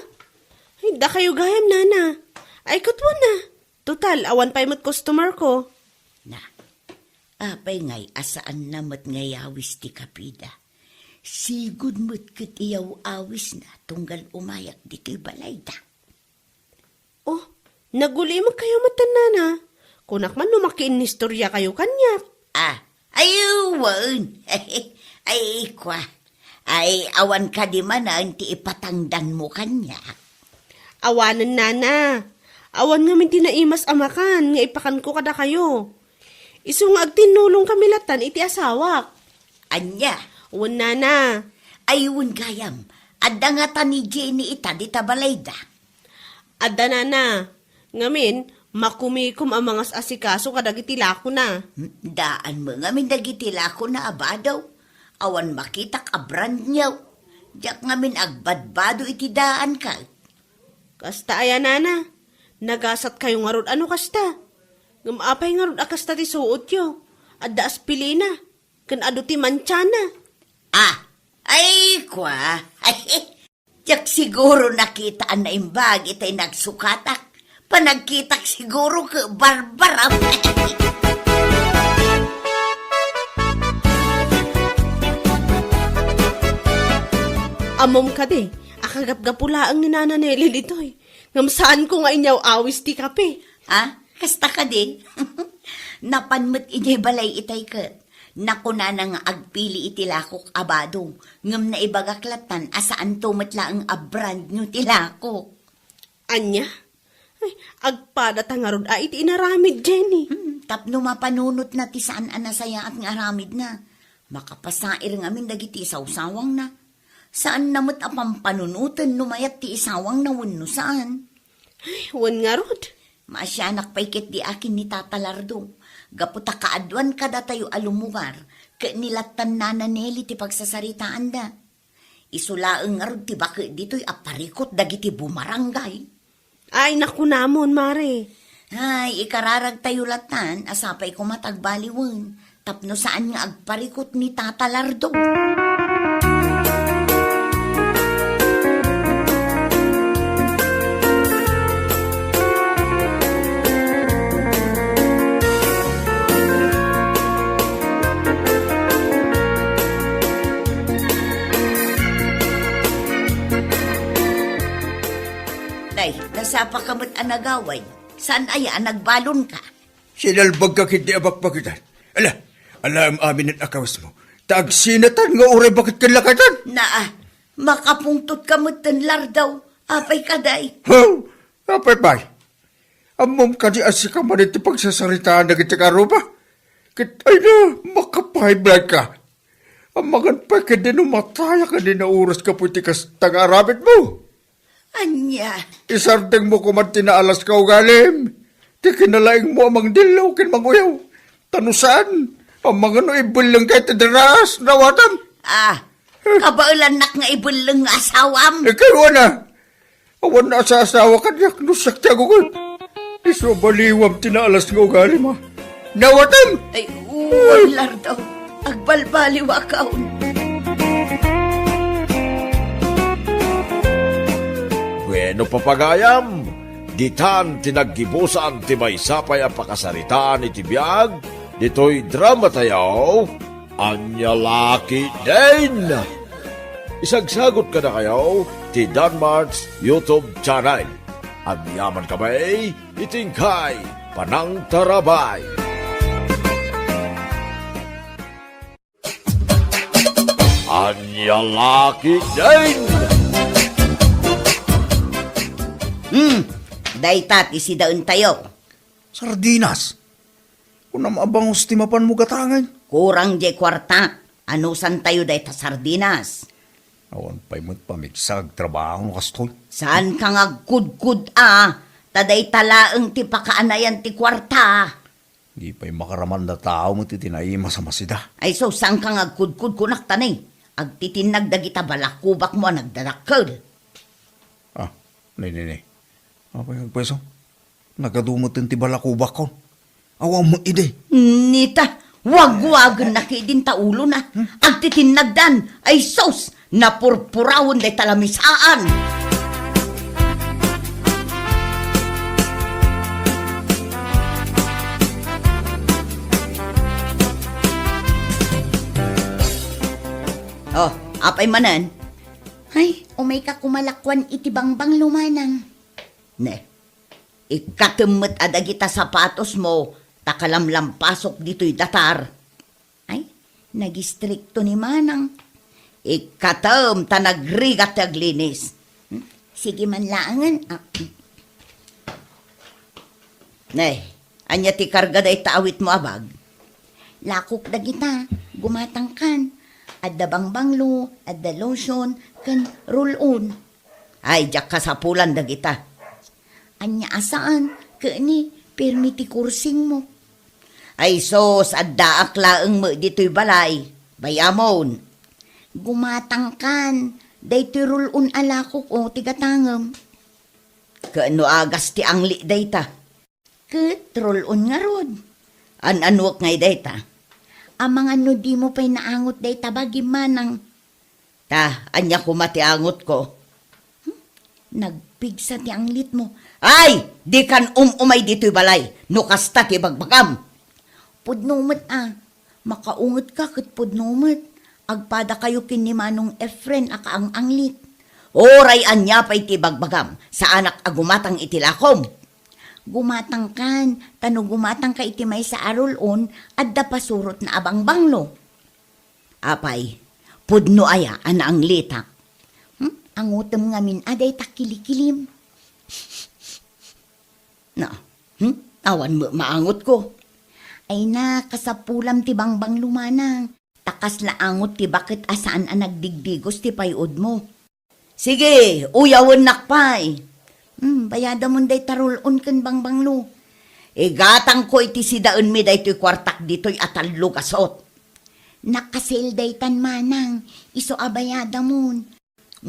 Ay, dakayo gayam, nana. Ay, ket wen a. Total, awan pay met customer ko. Na, apay ngay a saanna met nga iyawis ti kapida? Sigud met ket iyaw-awisna tunggal umayak ditoy balayda. Oh, nagulimekkayo met, nana. Kunak man no makiinnistoriakayo kaniak. Ah, ay, wen. Ay, kua. Ay, awan kadi manen ti ipatangdanmo kaniak? Awanen, nana. Awan ngamin ti naimas a makan nga ipakanko kadakayo. Isu nga agtinnulongkami lattan iti asawak. Ania? Wen, nana. Ay, wen gayam. Adda ngata ni Jenny ita dita balayda? Adda, nana. Ngamin, makumikom a mangas-asikaso kadagiti lakona. Hmm, daan met ngamin dagiti lakona a bado. Awan makitak a brand new. Diak ngamin agbadbado iti daan ket. Kasta aya, nana? Nagasatkayo ngarud a no kasta? Ngem apay ngarud a kasta ti suotyo? Adda aspilina, ken adu ti mantiana. Ah, ay, kua. Diak siguro nakita a naimbag itay nagsukatak. Panagkitak siguro ket barbaram. Ammom kadi a kagapgapo laeng ni Nana Nelly ditoy, ngem saanko nga inyaw-awis ti kape. Ha? Kasta kadi? Napan met idiay balay itay ket nakunana nga agpili iti lakok a bado, ngem naibagak lattan a saanto met laeng a brand new ti lakok. Ania? Ay, agpadata ngarud a iti inaramid, Jenny. Hmm, tapno mapanunotna ti saan a nasayaat nga aramidna. Makapasair ngamin dagiti isawsawangna. Saanna met a pampanunoten no mayat ti isawangna wenno saan. Ay, wen ngarud. Maasianak pay ketdi akin ni Tata Lardo, gapu ta kaaduan kadatayo a lumugar, ket ni lattan Nana Nelly ti pagsasaritaanda. Isu laeng ngarud ti baket ditoy a parikut dagiti bumarangay. Ay, nakunamon, Mare. Ay, ikararagtayo lattan a sapay koma ta agbaliwen tapno saan nga agparikut ni Tata Lardo. Nay, nasapaka met a nagawid. Saan aya a nagbalonka? Sinalbagka ketdi a bakbakitan. Ala, alaem aminen a kawesmo. Ta agsinatan nga uray baket ken lakatan. Naa, makapungtotka metten, Lardo. Apay kadi? Haw, apay pay? Ammom kadi a sika manen ti pagsasaritaan dagiti karuba? Ket, ay na, maka-high blood ka. Amangan pay kadi no matayaka ni nauras gapu iti kasta nga aramidmo. Ania? Isardengmo koman ti naalas nga ugalim. Ti kinalaingmo a mangdillo ken manguyaw. Ta no saan, amangan no ibellengka iti daraas, nawatam. Ah, kabaelannak nga ibelleng nga asawam. Ikaw, ana. Awan a saasawa kaniak no siak ti agugot. Isu a baliwam ti naalas nga ugalim, a. Nawatam! Ay, wen, Lardo. Agbalbaliwakon. Bueno, papagayam, ditan ti naggibusan ti maysa pay a pakasaritaan iti biag ditoy dramatayo. Ania la ketdin? Isagsagot kadakayo ti Danmart's YouTube channel. Agyamankami iti inkay panangtarabay. Ania la ketdin? Hmm, dayta ti sidaentayo. Sardinas? Kunam a bangus ti mapanmo gatangen. Kurang diay kuarta. Anusantayo dayta sardinas? Awan pay met pamigsa agtrabaho no kastoy. Saanka nga agkudkod a, ta dayta laeng ti pakaanayan ti kuarta. Di pay makaraman a tao met iti naimas a masida. Ay, so, saanka nga agkudkod, kunak ta ni? Agtitinnag dagita balakubakmo a nagdadakkel. Ah, ni, ni, ni. Apay agpayso? Nagadu met ti balakubakko. Awan met idi. Nita, wagwagenna ketdin ta ulona. Agtitinnagdan. Ay sus, napurpurawen dayta lamisaan. Oh, apay manen? Ay, umayka koma lakuan iti bangbanglo, manang. Ne, ikkatem met a dagita sapatosmo, ta kalamlampasok ditoy datar. Ay, nagistrikto ni manang. Ikkatem ta nagrigat ti aglinis. Hmm? Sige man laengen. Ah. Ne, ania ti karga dayta awitmo a bag? Lakok dagita, gumatangkan. Adda bangbanglo, adda lotion, ken roll-on. Ay, diak kasapulan dagita. Ania a saan, ket ni, pirmi ti kursingmo. Ay sus, addaak laeng met ditoy balay. Bayamon. Gumatangkan, daytoy roll-on a lakok, o, ti gatangem. Ket no agas ti angli dayta? Ket roll-on ngarud. An-anuek ngay dayta? Amangan no dimo pay naangot dayta bagim, manang. Ta, ania koma ti angotko? Hmm? Nagpigsa ti anglitmo. Ay! Dikan um-umay ditoy balay, no kasta ti bagbagam. Pudno met a. Makaungetka ket pudno met. Agpadakayo ken ni Manong Efren a kaang-anglit. Uray ania pay ti bagbagam, saanak a gumatang iti lakom. Gumatangkan, ta no gumatangka iti maysa a roll-on, adda pasurotna a bangbanglo. Apay, pudno aya a naanglitak? Hmm? Angotem ngamin a dayta kilikilim. Na, hmm? Awan met maangotko. Ay na, kasapulam ti bangbanglo, manang. Ta kasla angot ti baket a saan a nagdigdigos ti pay-odmo. Sige, uyawennak pay. Hmm, bayadamon dayta roll-on ken bangbanglo. Igatangko iti sidaenmi daytoy kuartak ditoy a tallo gasut. Nakasale daytan, manang, isu a bayadamon.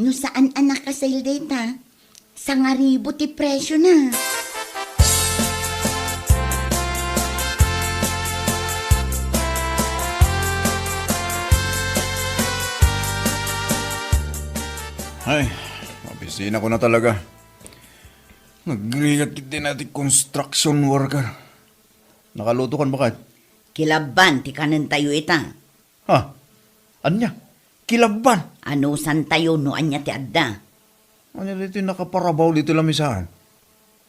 No saan a nakasale dayta, sangaribu ti presiona. Ay, mabisinakon a talaga. Nagrigat ketdin a ti construction worker. Nakalutokan baket? Kilabban ti kanentayo ita. Ha? Ania? Kilabban? Anusantayo no ania ti adda? Ania ditoy nakaparabaw ditoy lamisaan?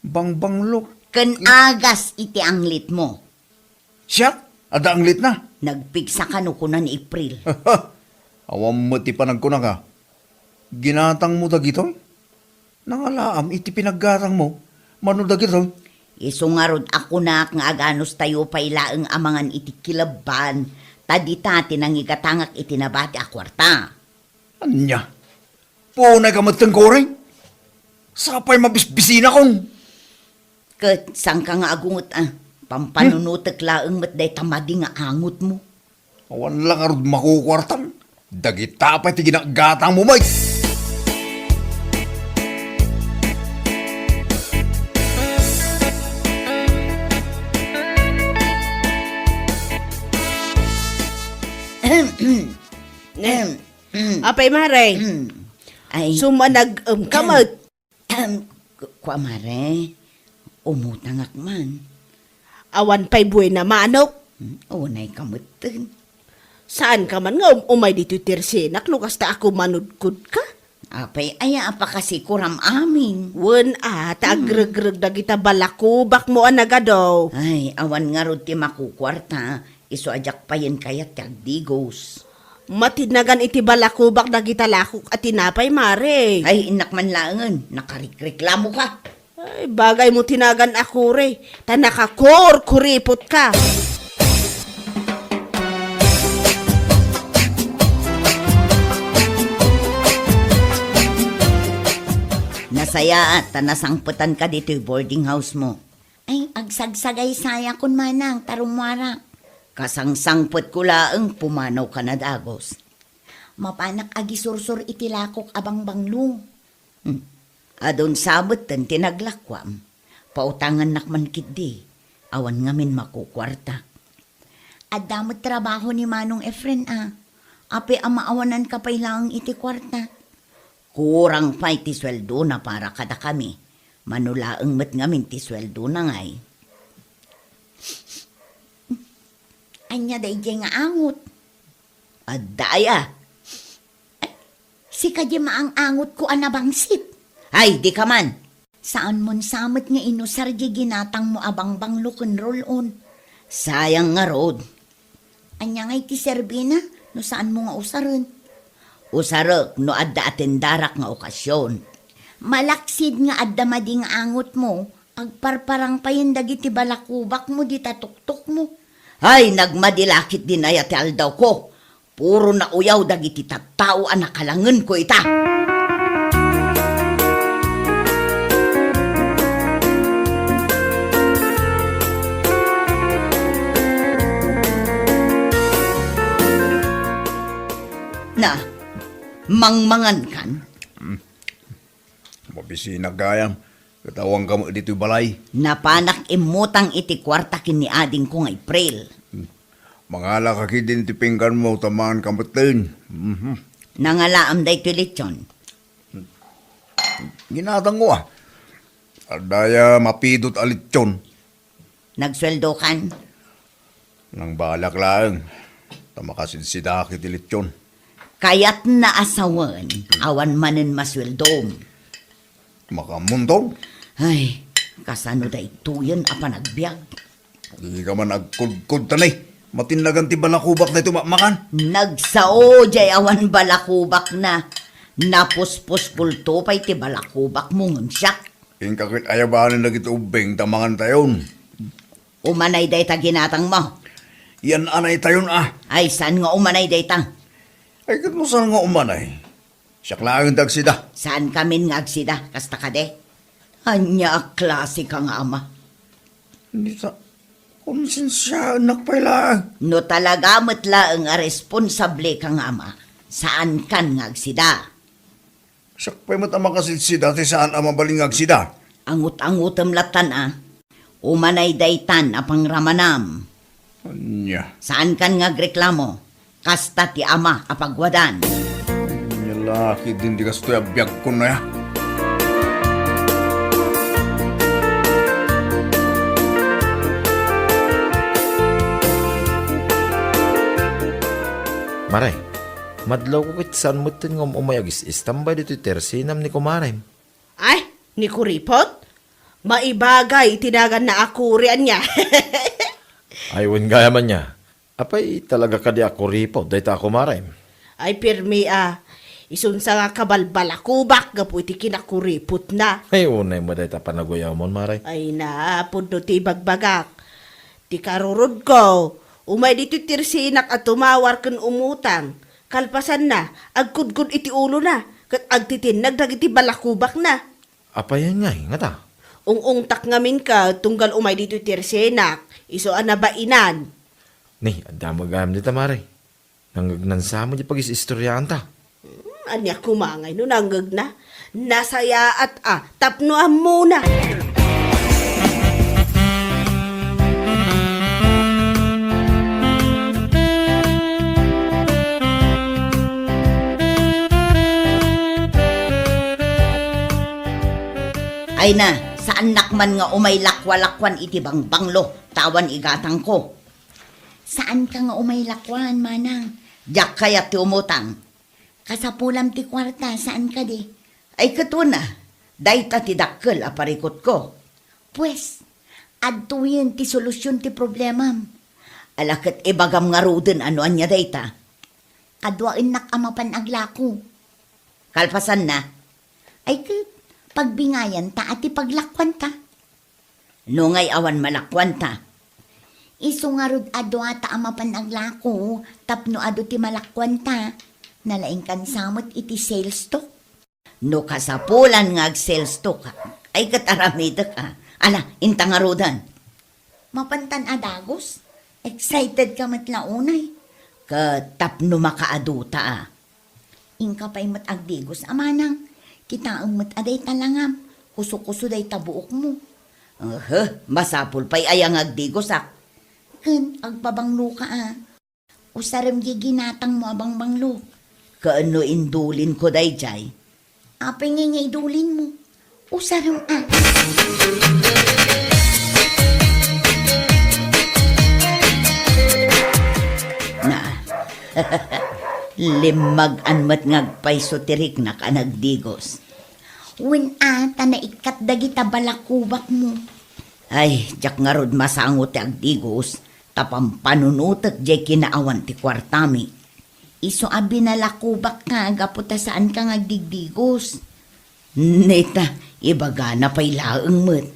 Bangbanglo. Ken agas iti anglitmo. Siak? Adda anglitna? Nagpigsa kano kuna ni April. Awan met ti panagkunaka. Ginatangmo dagitoy? Nangalaam iti pinaggatangmo mano dagitoy? Isu ngarud a kunak nga aganustayo pay laeng a mangan iti kilabban, ta dita ti nangigatangak iti nabati a kuarta. Ania? Punayka metten, Koring? Sapay mabisbisinakon. Ket saanka nga agunget a, pampanunotek laeng met dayta madi nga angotmo. Awan la ngarud makukuartam. Dagita pay ti ginaggatangmo met. Apay, Mare? Ay. Sumanag-em ka met. Ahem, ku-, kua, Mare, umutangak man. Awan pay buena manok? Hmm, unay ka metten. Saanka man nga um-umay ditoy tersenak no kasta a kumanudkodka? Apay, aya a pakasikuram amin. Wen a, ta Hmm. agregreg dagita balakubakmo a nagadu. Ay, awan ngarud ti makukuarta, isu a diak payen kayat ti agdigos. Matinagan iti balakubak dagita lakok a tinapay, Mare. Ay, innak man laengen, nakarikreklamoka. Ay, bagay mo tinagan a kuri, ta nakakurkuripot ka. Nasayaat ta nasangpetanka ditoy boarding house mo. Ay, agsagsagaysayakon, manang, ta rummuarak. Kasangsangpetko laeng pumanawka na dagus. Mapanak agisursor iti lakok a bangbanglo. Hmm. Adun sa metten ti naglakuam. Pautangannak man ketdi. Awan ngamin makukuartak. Adda met trabaho ni Manong Efren a. Apay a maawananka pay laeng iti kuarta? Kurang pay ti sueldona para kadakami. Mano laeng met ngamin ti sueldona ngay. Ania daydiay nga angot? Adda aya. Ay, sika di maang-angotko a nabangsit. Ay, di ka man. Saanmon sa met nga inusar di ginatangmo a bangbanglo ken roll-on. Sayang ngarud. Ania ngay ti serbina no saanmo nga usaren? Usarek no adda atendarak nga okasion. Malaksid nga adda madi nga angotmo, agparparang payen dagiti balakubakmo dita tuktokmo. Ay, nagmadi la ketdin aya ti aldawko. Puro nauyaw dagiti tattao a nakalangenko ita. Na, mangmangankan? Mabisinak gayam, ket awanka met ditoy balay. Napanak immutang iti kuarta ken ni adingko nga April. Mangalaka ketdin ti pingganmo ta manganka metten. Mhm. Nangalaam daytoy lechon. Ginatangko a. Adda aya mapidot a lechon? Nagsueldokan? Nangbalak laeng ta makasidsidaak iti lechon. Kayatna a sawen, awan manen masueldom. Makaammonto? Ay, kasano daytoyen a panagbiag? Dika man agkudkod, ta nay, matinnagan ti balakubak daytoy makmakan. Nagsao jay awan balakubakna. Napuspuspulto pay ti balakubakmo ngem siak. Inka ket ayabanen dagiti ubbing ta mangantayon. Umanay dayta ginatangmo. Yan-anaytayon a. Ay, saan nga umanay dayta? Ay, ket no saan nga umanay? Siak laeng ti agsida. Saankamin nga agsida, kasta kadi? Ania a klaseka nga ama? Ni sa, konsensiaennak pay laeng. No talaga met laeng a responsableka nga ama, saankan nga agsida. Siak pay met a makasidsida ti saan a mabalin nga agsida. Angut-angutem lattan a. Umanay daytan a pangramanam. Ania? Saankan nga agreklamo. Kasta ti ama a pagwadan. Ania la ketdin ti kastoy a biagkon aya? Mare, madlawko ket saan metten nga um-umay agis-istambay ditoy tersenam ni kumarem. Ay, ni kuripot? Maibagay ti naganna a kuri ania. Ay, wen gayam ania. Apay, talaga kadi a kuripot dayta a kumarem? Ay, pirmi a. Isunsa nga kabalbalakubak gapu iti kinakuripotna. Ay, unay mo dayta panaguyawmon, mare. Ay na, pudno ti ibagbagak. Ti karurodko, umay ditoy tersenak a tumawar ken umutang. Kalpasanna, agkudkod iti ulona, ket agtitinnag dagiti balakubakna. Apayen ngay, ngata? Ung-ungtak ngamin ket tunggal umay ditoy tersenak, isu a nabainan. Ni, adda met gayam dita, mare. Nangngegnan sa met di pagis-istoriaanta. Hmm, ania koma ngay no nangngegna? Nasayaat a, tapno ammona. Ay na, saannak man nga umay lakwa-lakwan iti bangbanglo, ta awan igatangko. Saanka nga umay lakwan, manang? Diak kayat ti umutang. Kasapulam ti kuarta, saan kadi? Ay, ket wen a, dayta ti dakkel a parikutko. Pues, adtoyen ti solusion ti problemam. Ala, ket ibagam ngaruden a no ania dayta. Kaduaennak a mapan aglako. Kalpasanna? Ay ket, pagbingayanta a ti paglakuanta. No ngay awan malakuanta? Isu ngarud a duata a mapan aglako tapno adu ti malakuanta. Nalaingkan sa met iti sales talk. No kasapulan nga agsales talk, ay ket aramidek a. Ala, inta ngaruden. Mapantan a dagus? Excited ka met la unay. Ket tapno makaaduta a. Inka pay met agdigos a manang. Kitaem met a dayta langam. Kuso-kuso dayta buokmo. Ehe, masapul pay aya nga agdigosak. Ken agpabangloka a. Usarem diay ginatangmo a bangbanglo. Ken no indulinko daydiay? Apay ngay nga idulinmo? Usarem a. Na, limmag-an met nga agpayso ti riknak a nagdigos. Wen a, ta naikkat dagita balakubakmo. Ay, diak ngarud masango ti agdigos, ta pampanunotek diay kinaawan ti kuartami. Isu a binalakubakka gapu ta saanka nga agdigdigos. Neta, ibagana pay laeng met.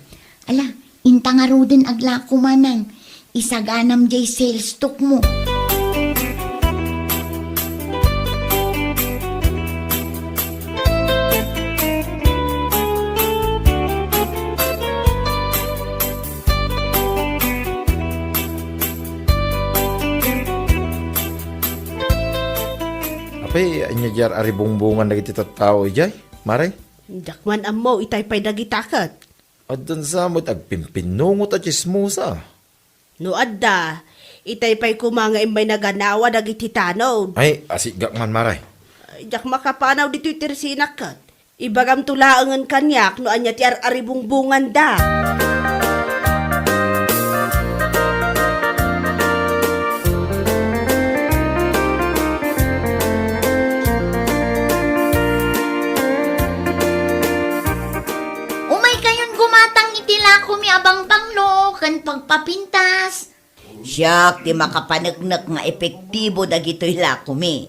Ala, inta ngaruden aglako manang. Isaganam diay sales talkmo. Apay, ania diay ar-aribungbungan dagiti tattao idiay, Mare? Diak man ammo, itay pay dagita ket. Addan sa met agpimpinnungot a tsismosa. No adda, itay pay koma nga immay naganawa dagiti tanod. Ay, asigak man, Mare. Ay, diak makapanaw ditoy tersinak ket. Ibagamto laengen kaniak no ania ti ar-aribungbunganda. Umaykayon gumatang iti lakomi a bangbanglo ken pagpapintas. Siak ti makapaneknek nga epektibo dagitoy lakomi.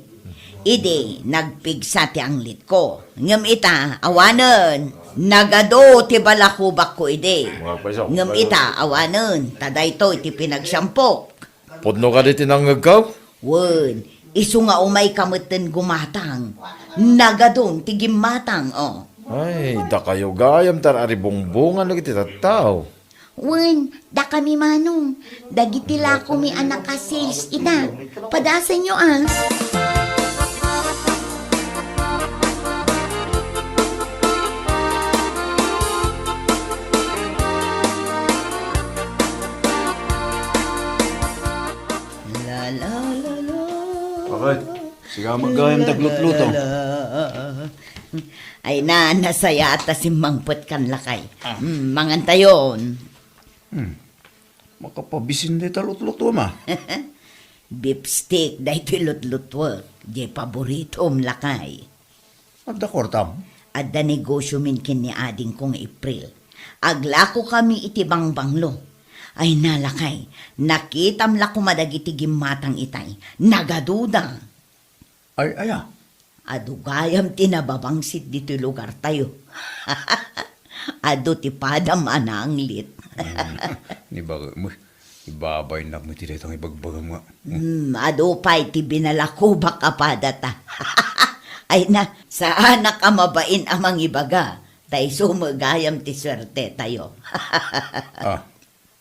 Idi nagpigsa ti anglitko. Ngem ita, awanen, nagadu ti balakubakko idi. Ngem ita, awanen, ta daytoy ti pinagsyampok. Pudno kadi ti nangngegko? Wen, isu nga umayka metten gumatang. Nagadun ti gimmatang, o. Ay, dakayo gayam ti ar-aribungbungan dagiti tattao. Wen, dakami manong, dagiti lakomi a naka-sales ita. Padasenyo a. La, la, la, la. Bakit? Sika met gayam ti aglutluto. Ay na, nasayaat ta simmangpetkan, lakay. Ah. Mm, mangantayon. Hmm. Makapabisin dayta lutlutuem a. Beef steak daytoy lutlutuek. Diay paboritom, lakay. Adda kuartam? Adda negosiomin ken ni adingko nga April. Aglakokami iti bangbanglo. Ay na, lakay, nakitam la koma dagiti gimmatang itay. Nagaduda. Ay, aya? Adu gayam ti nababangsit ditoy lugartayo. Adu ti padam a naanglit. Hmm, ni bakit mo? Ibabaynak met ti dayta nga ibagbagam nga. Hmm, adu pay ti binalakubak a padata. Ay na, saanak a mabain a mangibaga, ta isu met gayam ti suertetayo. Ah,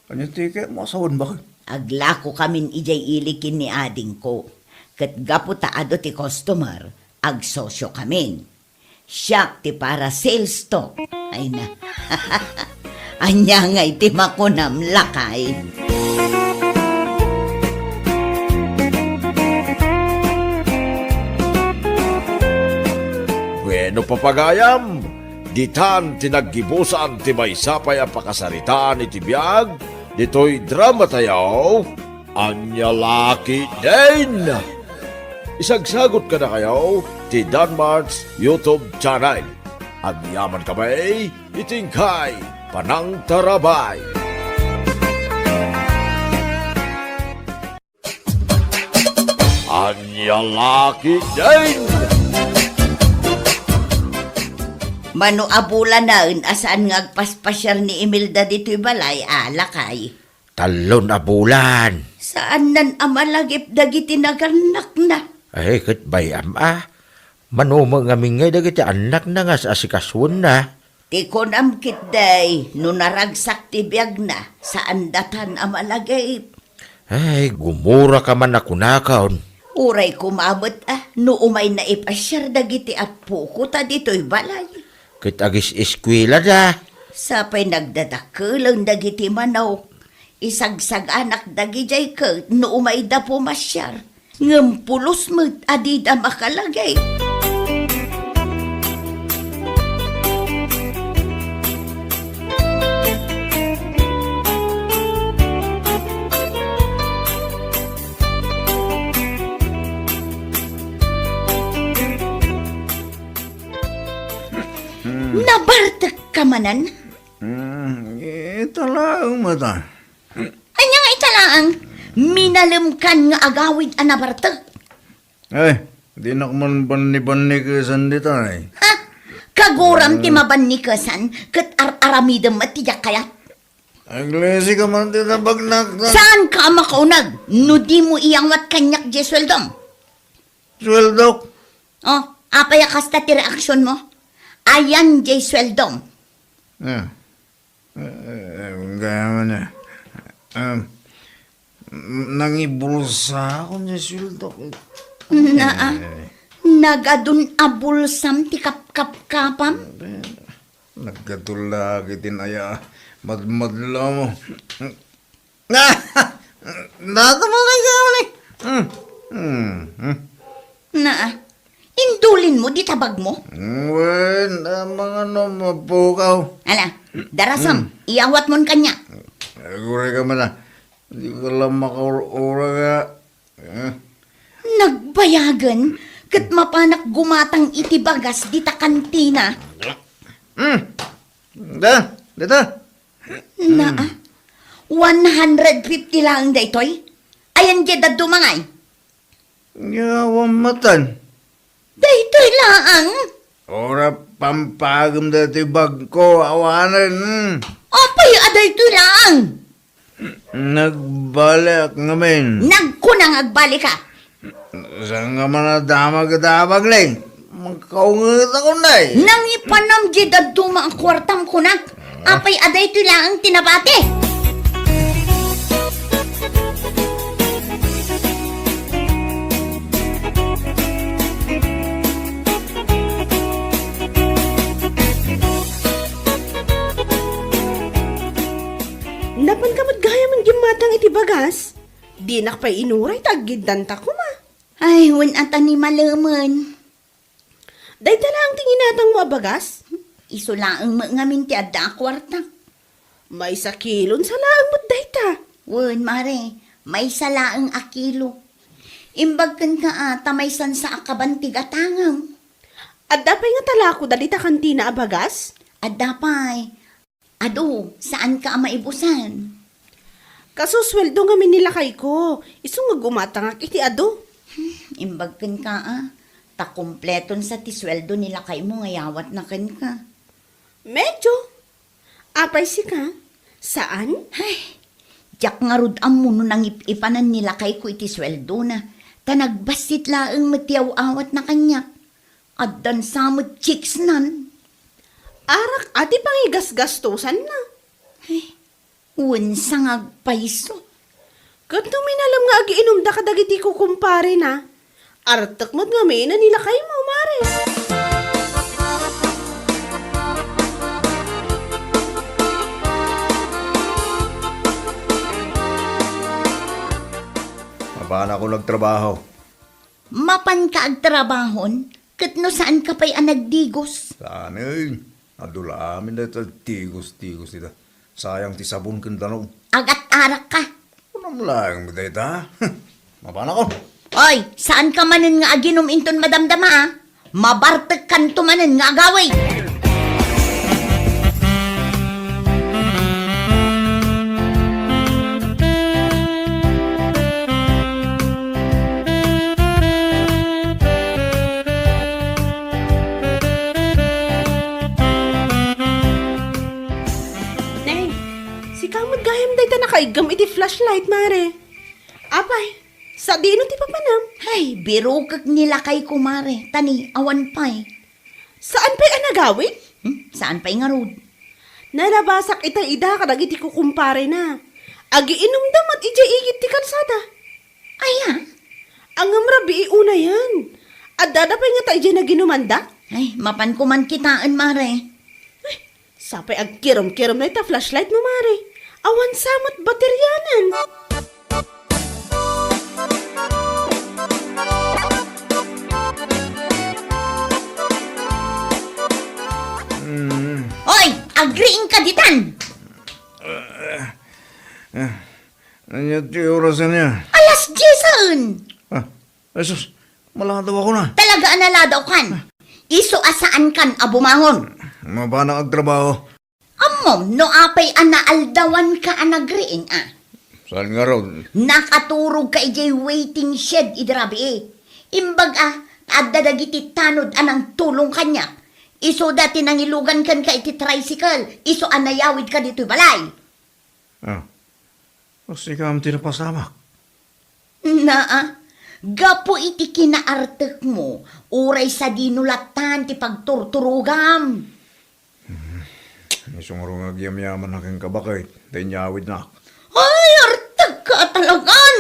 ania ti kayatmo a sawen, baket? Aglakokamin idiay ili ken ni adingko, ket gapu ta adu ti customer, agsosiokamin. Siak ti para sales talk. Ay na. Ania ngay ti makunam, lakay? Bueno, papagayam, ditan ti naggibusan ti maysa pay a pakasaritaan iti biag ditoy dramatayo. Ania la ketdin? Isagsagot kadakayo ti Danmart's YouTube channel. Agyamankami iti inkay panangtarabay. Ania la ketdin? Mano a bulanen a saan nga agpaspasiar ni Imelda ditoy balay a lakay? Tallon a bulan. Saannan a malagip dagiti nagannakna. Ay, ket bay-am a. Mano met ngamin ngay dagiti annakna nga as-asikasuenna? Ti kunam ketdi, no naragsak ti biagna, saandatan a malagip. Ay, gumuraka man a kunakon. Uray koma met a, no umayna ipasiar dagiti appoko ta ditoy balay. Ket agis-eskuelada. Sapay nagdadakkel dagiti manok. Isagsaganak dagidiay ket no umayda pumasiar. Ngem pulos met a dida makalagip. Hmm. Nabartek ka manen? Hmm, ita laeng met a. Ania nga ita laeng? Minalem kan nga agawid a nabartek. Ay, dinak man banni-bannikesan dita, ay. Ha? Kaguram ti mabannikesan, ket ar-aramidem met ti diak kayat. Aglisi ka man ti nabagnak, ta- Saan ka a makauneg no di mo iyawat kaniak diay sueldom? Sueldok? Oh, apay a kasta ti reaksion mo? Ayan diay sueldom. Ah. Eh, eh, gayam a. Um, nangibulsaak diay sueldok. Naa, eh, nagadun a bulsam ti kapkapkapam? Eh, nagkatulak iti naya madmadlawmo. Data mo kay gawni. Hmm. Hmm. Hmm. Naa, indulin mo di tabag mo? Wen, amang ano, mapukaw. Ala, darasam, hmm, iyawat mon kanya. Aguray ka man a. Di ka lang makaur-ura ka. Eh. Nagbayagen, ket mapanak gumatang iti bagas dita kantina. Hmm. Da, dita. Naa, one hundred fifty laeng daytoy? Ayan diay dadduma ngay? Yawan matan. Daytoy laeng? Ura, pampagem daytoy bagko, awanen. Apay a daytoy laeng? Nagbaliak ngamin. Nagkuna nga agbali ka. Saan ka man a damag iti abag, Leng? Makaungetakon, day. Nangipanam di dadduma a kuartam, kunak. Apay a daytoy laeng ti nabati? Napan ka met gayam a gimmatang iti bagas? Dinak pay inuray ta aggiddan ta koma. Ay, wen a ta ni malemen. Dayta laeng ti ginatangmo a bagas? Isu laeng met ngamin ti adda a kuarta. Maysa kilon sa laeng met dayta. Wen, mare, maysa laeng a kilo. Imbag kenka a, ta maysan sa a kaban ti gatangem. Adda pay nga talako dagita kantina a bagas? Adda pay. Adu, saanka a maibusan? Kasu sueldo ngamin ni lakayko, isu nga gumatangak iti adu. Hmm, imbag kenka a, ta kompleton sa ti sueldo ni lakaymo nga yawatna kenka. Medyo. Apay sika? Saan? Ay, diak ngarud ammo no nangip-ipanan ni lakayko iti sueldona, ta nagbassit laeng met ti aw-awatna kaniak. Addan sa met chicks nan. Arak a ti pangigasgastosanna. Ay, wen sa nga agpayso. Ket no minalem nga agiinumda kadagiti kukumparena, artek met ngamin a ni lakaymo, mare. Mapanakon agtrabaho. Mapanka agtrabahon, ket no saanka pay a nagdigos? Saan, eh. Adu la amin dayta tigos-tigos dita. Sayang ti sabon ken danum. Agat-arakka. Kunam laeng met dayta. Mapanakon. Oy, saanka manen nga aginum inton madamdama, a? Mabartekkanto manen nga agawid. Saan met gayam dayta nakaiggam iti flashlight, Mare? Apay, sadino ti papanam? Ay, birukek ni lakay ko, Mare. Tani, awan pay. Saan pay a nagawid? Hmm? Saan pay ngarud? Nalabasak ita ida kadagiti kukumparena. Agiinumda met idiay igid ti kalsada. Aya? Ngem rabii unayen. Addada pay ngata idiay naginumanda? Ay, mapanko man kitaen, Mare. Ay, sapay agkirom-kirom dayta flashlight mo, Mare. Awan sa met baterianan. Mm. Oy, agriing ka ditan! Ah, ah. Ania ti oras ania? Alas diesen! Ah, Jesus, maladaw ako na. Talaga a naladawkan. Isu a saankan a bumangon. Mabanak agtrabaho. Ammom no apay a naaldawanka a nagriing a? Saan ngarud? Nakaturogka idiay waiting shed idi rabii. Imbag a, adda dagiti tanod a nangtulong kaniak. Isuda ti nangilugan kenka iti tricycle, isu a nayawidka ditoy balay. Ah, sika ti napasamak. Naa, gapu iti kinaartekmo, uray sadino lattan ti pagturturogam. Hmm, isu ngarud nga agyamyaman a kenka baket, ta inyawidnak. Ay, artekka a talagan!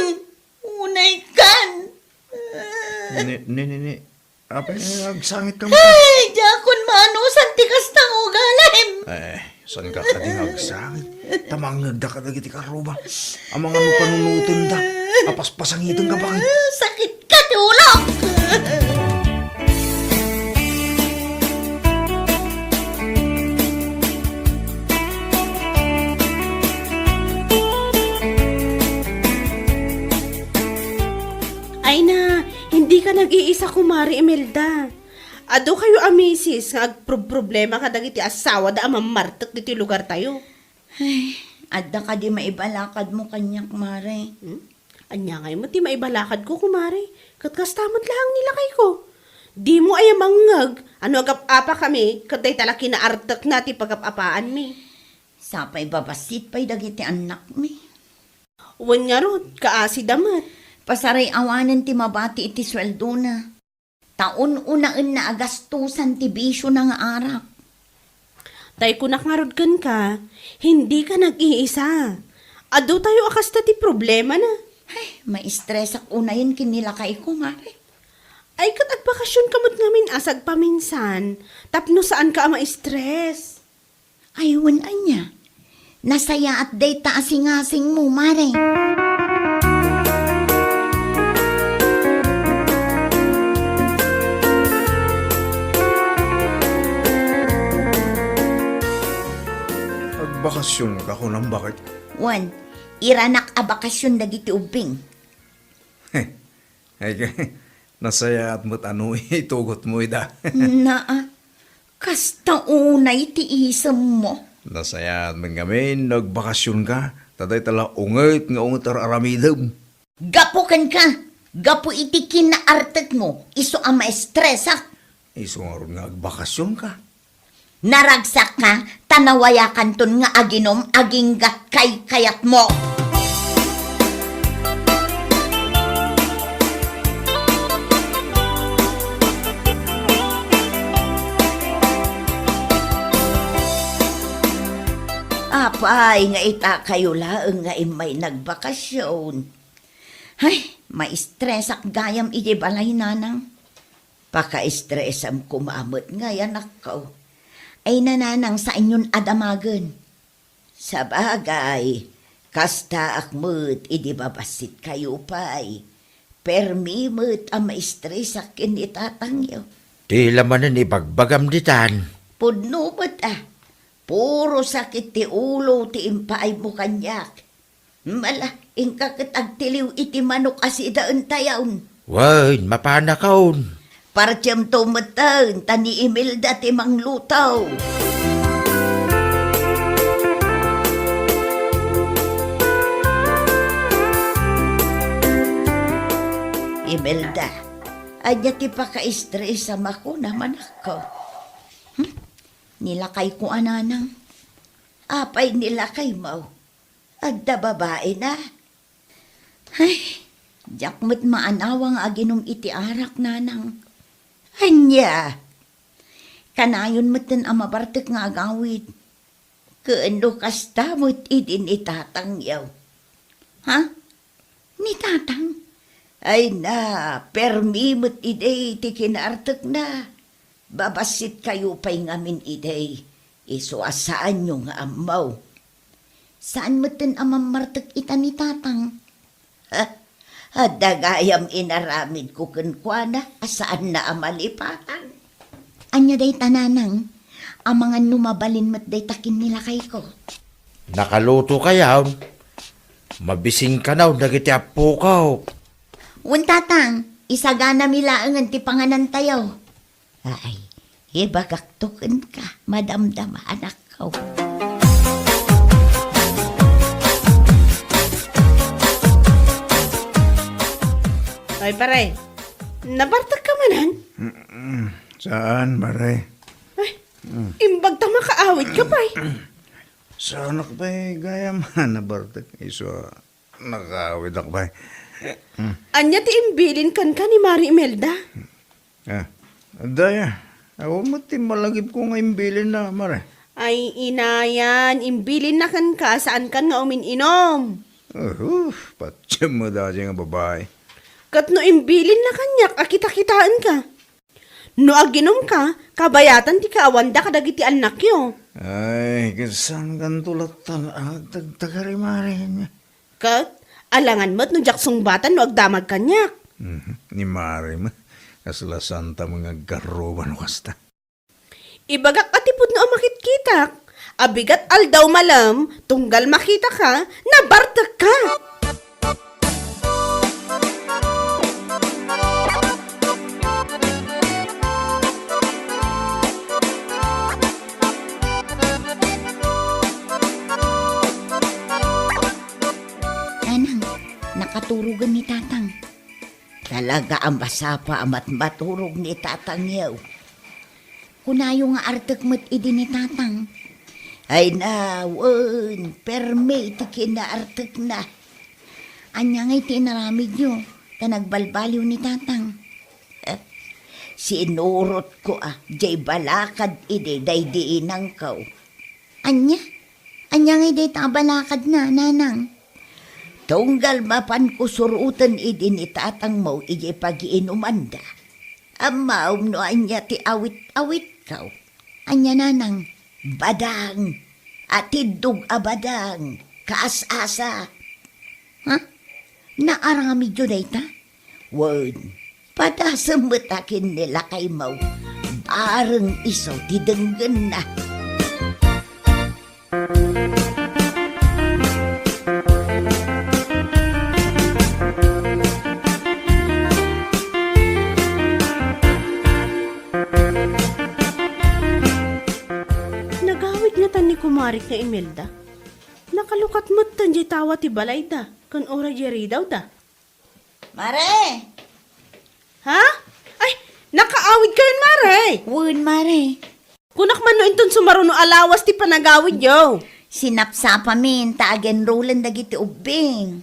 Unaykan! Ni, ni, ni, ni, Apay, agsangit ka man. Ay, diakon maanusan ti kasta nga ugalim. Eh, saan ka kadi nga agsangit? Ta mangngegda kadagiti karruba. Amangan no panunotenda. Apaspasangiten ka baket. Sakit ka ti ulok. Ay na, hindi ka nag-iisa, Kumare Imelda. Adu kayo a misis nga agproproblema kadagiti asawada a mammartek ditoy lugartayo. Ay, adda kadi maibalakadmo kaniak, Mare? Hmm? Ania ngay met ti maibalakadko, Kumare? Ket kasta met laeng ni lakayko. Dimo aya mangngeg a no agap-apakami ket dayta la kinaartekna ti pagap-apaanmi. Sapay babassit pay dagiti annakmi. Wen ngarud, kaasida met. Pasaray-awanen ti mabati iti sueldona. Ta un-unaenna a gastosan ti bisiona nga arak. Tay kunak ngarud kenka, hindi ka nag-iisa. Adu tayo a kasta ti problemana. Ay, maistresak unayen ken ni lakayko, Mare. Ay, ket agbakasyon ka met ngamin a sagpaminsan, tapno saan ka a maistres. Ay, wen ania? Nasayaat dayta a singasingmo, Mare. Agbakasyon ka, kunam, baket? Wen, iranak a bakasyon dagiti ubbing. Ay, nasayaat met a no itugotmo ida. Naa, kasta unay ti isemmo. Nasayaat met ngamin no agbakasyon ka, ta dayta la unget nga unget ar-aramidem. Gapu kenka, gapu iti kinaartekmo, isu a maestresak. Isu ngarud nga agbakasyon ka. Naragsakka, ta nawayakanton nga aginom aginggat kaykayatmo. Apay nga ita kayo laeng nga immay nagbakasyon. Ay, maistresak gayam iti balay, nanang. Pakaistresam koma met ngay, anakko. Ay, nanang, saanyon a damagen. Sabagay, kastaak met idi babassit kayo pay. Permi met a maistresak ken ni tatangyo. Ti la manen ibagbagam ditan. Pudno met a. Puro sakit ti ulo ti impaaymo kaniak. Mala, inka ket agtiliw iti manok a sidaentayon. Wen, mapanakon. Partiemto metten, ta ni Imelda ti mangluto. Imelda, ania ti pakaistresam a kunam, anakko? Hmm? Ni lakayko a nanang. Apay ni lakaymo? adda babaina. Ay, diak met maanawa nga aginum iti arak, nanang. Ania? Kanayon metten a mabartek nga agawid. Ken no kasta met idi ni tatangyo. Ha? Ni tatang? Ay na, permi met idi ti kinaartekna. Babassit kayo pay ngamin idi. Isu a saanyo nga ammo. Saan metten a mammartek ita ni tatang? Ha? Adda gayam inaramidko kenkuana a saanna a malipatan. Ania dayta, nanang? Amangan no mabalin met dayta ken ni lakayko. Nakaluto kayon? Mabisin kano dagiti appokaw. Wen, tatang, isaganami laengen ti panganantayo. Ay, ibagakto kenka, madamdama, anakko. Ay, pare, nabartek ka manen? Mm-mm. Saan, pare? Ay, imbag ta makaawid ka pay. Saanak pay gayam a nabartek, isu a nakaawid ak pay. Ania ti imbilin kenka ni Mari Imelda? Ah, adda ya. Awan met ti malagipko nga imbilinna, mare. Ay, inayan, imbilinna kenka, saankan nga umin-inom. Uh, patiem met dayta nga babai. Ket no imbilinna kaniak a kitakitaenka. No aginumka, kabayatan ti kaawanda kadagiti annakyo. Ay, ket saankanto latta a agtagtagari, mare. Ket, alangan met no diak sungbatan no agdamag kaniak. Mhm. Ni Mari met, kasla santa nga agkarruba no kasta. Ibagak a ti pudno a makitkitak, abigat aldaw malem, tunggal makitaka, nabartekka. Nanang, nakaturogen ni tatang. Talaga a masapa a matmaturog ni tatangyo. Kunayo nga artek met idi ni tatang. Ay na, wen, permi ti kinaartekna. Ania ngay ti inaramidyo, ta nagbalbaliw ni tatang? Sinurotko a, jay balakad idi daydi inangko. Ania? Ania ngay dayta a balakadna, nanang? Tunggal mapanko suroten idi ni tatangmo idiay pagiinumanda. Ammom no ania ti awit-awitko? Ania, nanang? Badang. Atiddog a badang. Kaas-asa. Ha? Naaramidyo dayta? Wen, padasem met a ken ni lakaymo. Bareng isu ti denggenna. Nagawid ngatan ni kumarik nga Imelda. Nakalukat metten diay tawa ti balayda, ken uray diay ridawda. Mare! Ha? Ay, nakaawid kayon, Mare! Wen, Mare. Kunak man no inton sumaruno a lawas ti panagawidyo. Sinapsapamin ta agenrolen dagiti ubbing.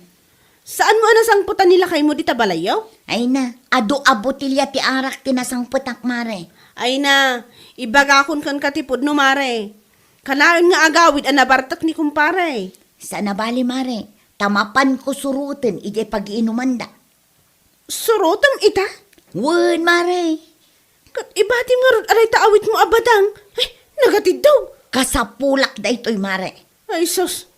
Saanmo a nasangpetan ni lakaymo dita balayyo? Ay na, adu a botelya ti arak ti nasangpetak, Mare. Ay na, ibagakon kenka ti pudno, Mare. Kanayon nga agawid a nabartek ni kumpare. Saan a bale, Mare, ta mapanko suroten idiay pagiinumanda. Surotem ita? Wen, Mare. Ket ibatim ngarud a dayta awitmo a badang, eh, nagatiddog. Kasapulak daytoy, Mare. Ay, sus.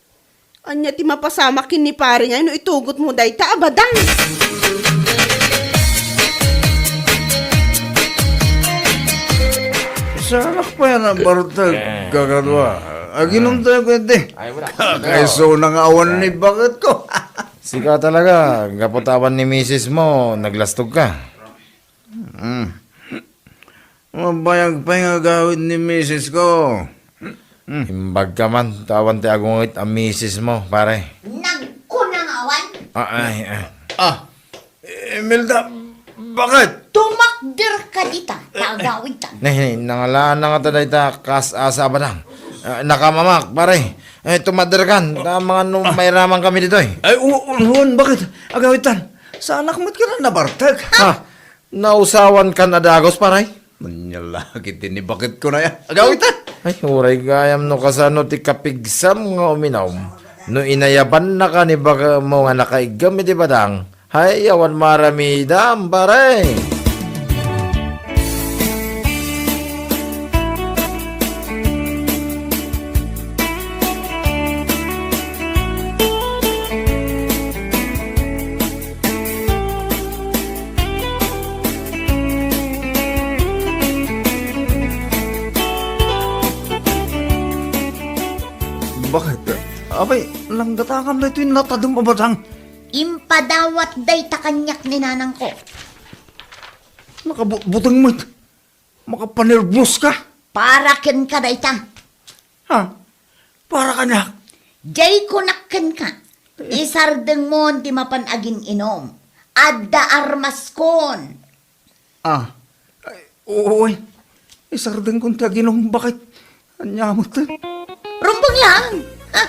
Ania ti mapasamak ken ni pare ngay no itugotmo dayta a badang? Saanak pay a nabartek, kakadua. Aginom tayo, kuwede. Ay, wala. Kakaisuna nga awan ni baketko. Sika talaga, gapu ta awan ni misis mo, naglastog ka. Mm. Mabayag pay nga agawid ni misis ko. Mm. Imbag ka man, ta awan ti agungit a misis mo, pare. Nagkuna nga awan? Ah, ay, ay. Ah, Imelda, bakit? Tumakder ka dita, ta agawid ka. Ne, ne, nangalaan na nga ta dayta kas-asa a badang. Ah, nakamamak, pare. Eh, tumaderkan, ta mangan no mairaman kami ditoy. Ay, u-, u-, un, bakit? Agawidtan, saanak met ka na nabartek. Ha? Nausawan kan a dagus, pare? Ania la ketdi ni baketko na ya. Agawidtan. Ay, uray gayam no kasano ti kapigsam nga uminom. No inayaban na ka ni baketmo nga nakaiggem iti badang, hay, awan maaramidam, pare. Bakit? Apay, langgatakam daytoy natadem a badang. Impadawat dayta kaniak ni nanangko. Nakabutbuteng met. Makapanerbios ka. Para kenka dayta. Ha? Para kaniak? Jay kunak kenka. Isardengmon ti mapan agin-inom. Adda armaskon. Ah. Ay, uy. Isardengkon ti aginom. Bakit? Ania met? Rumbeng lang! Ha?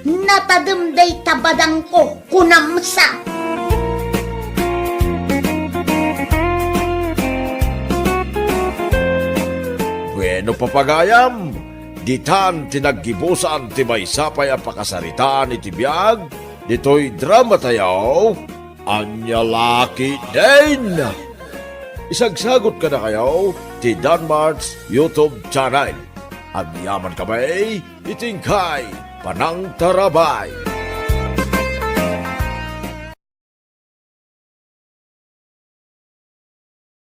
Natadem dayta badangko, kunam sa. Bueno, papagayam, ditan ti naggibusan ti maysa pay a pakasaritaan iti biag ditoy dramatayo. Ania la ketdin? Isagsagot kadakayo ti Danmart's YouTube channel. Agyaman kami iti inkay panangtarabay.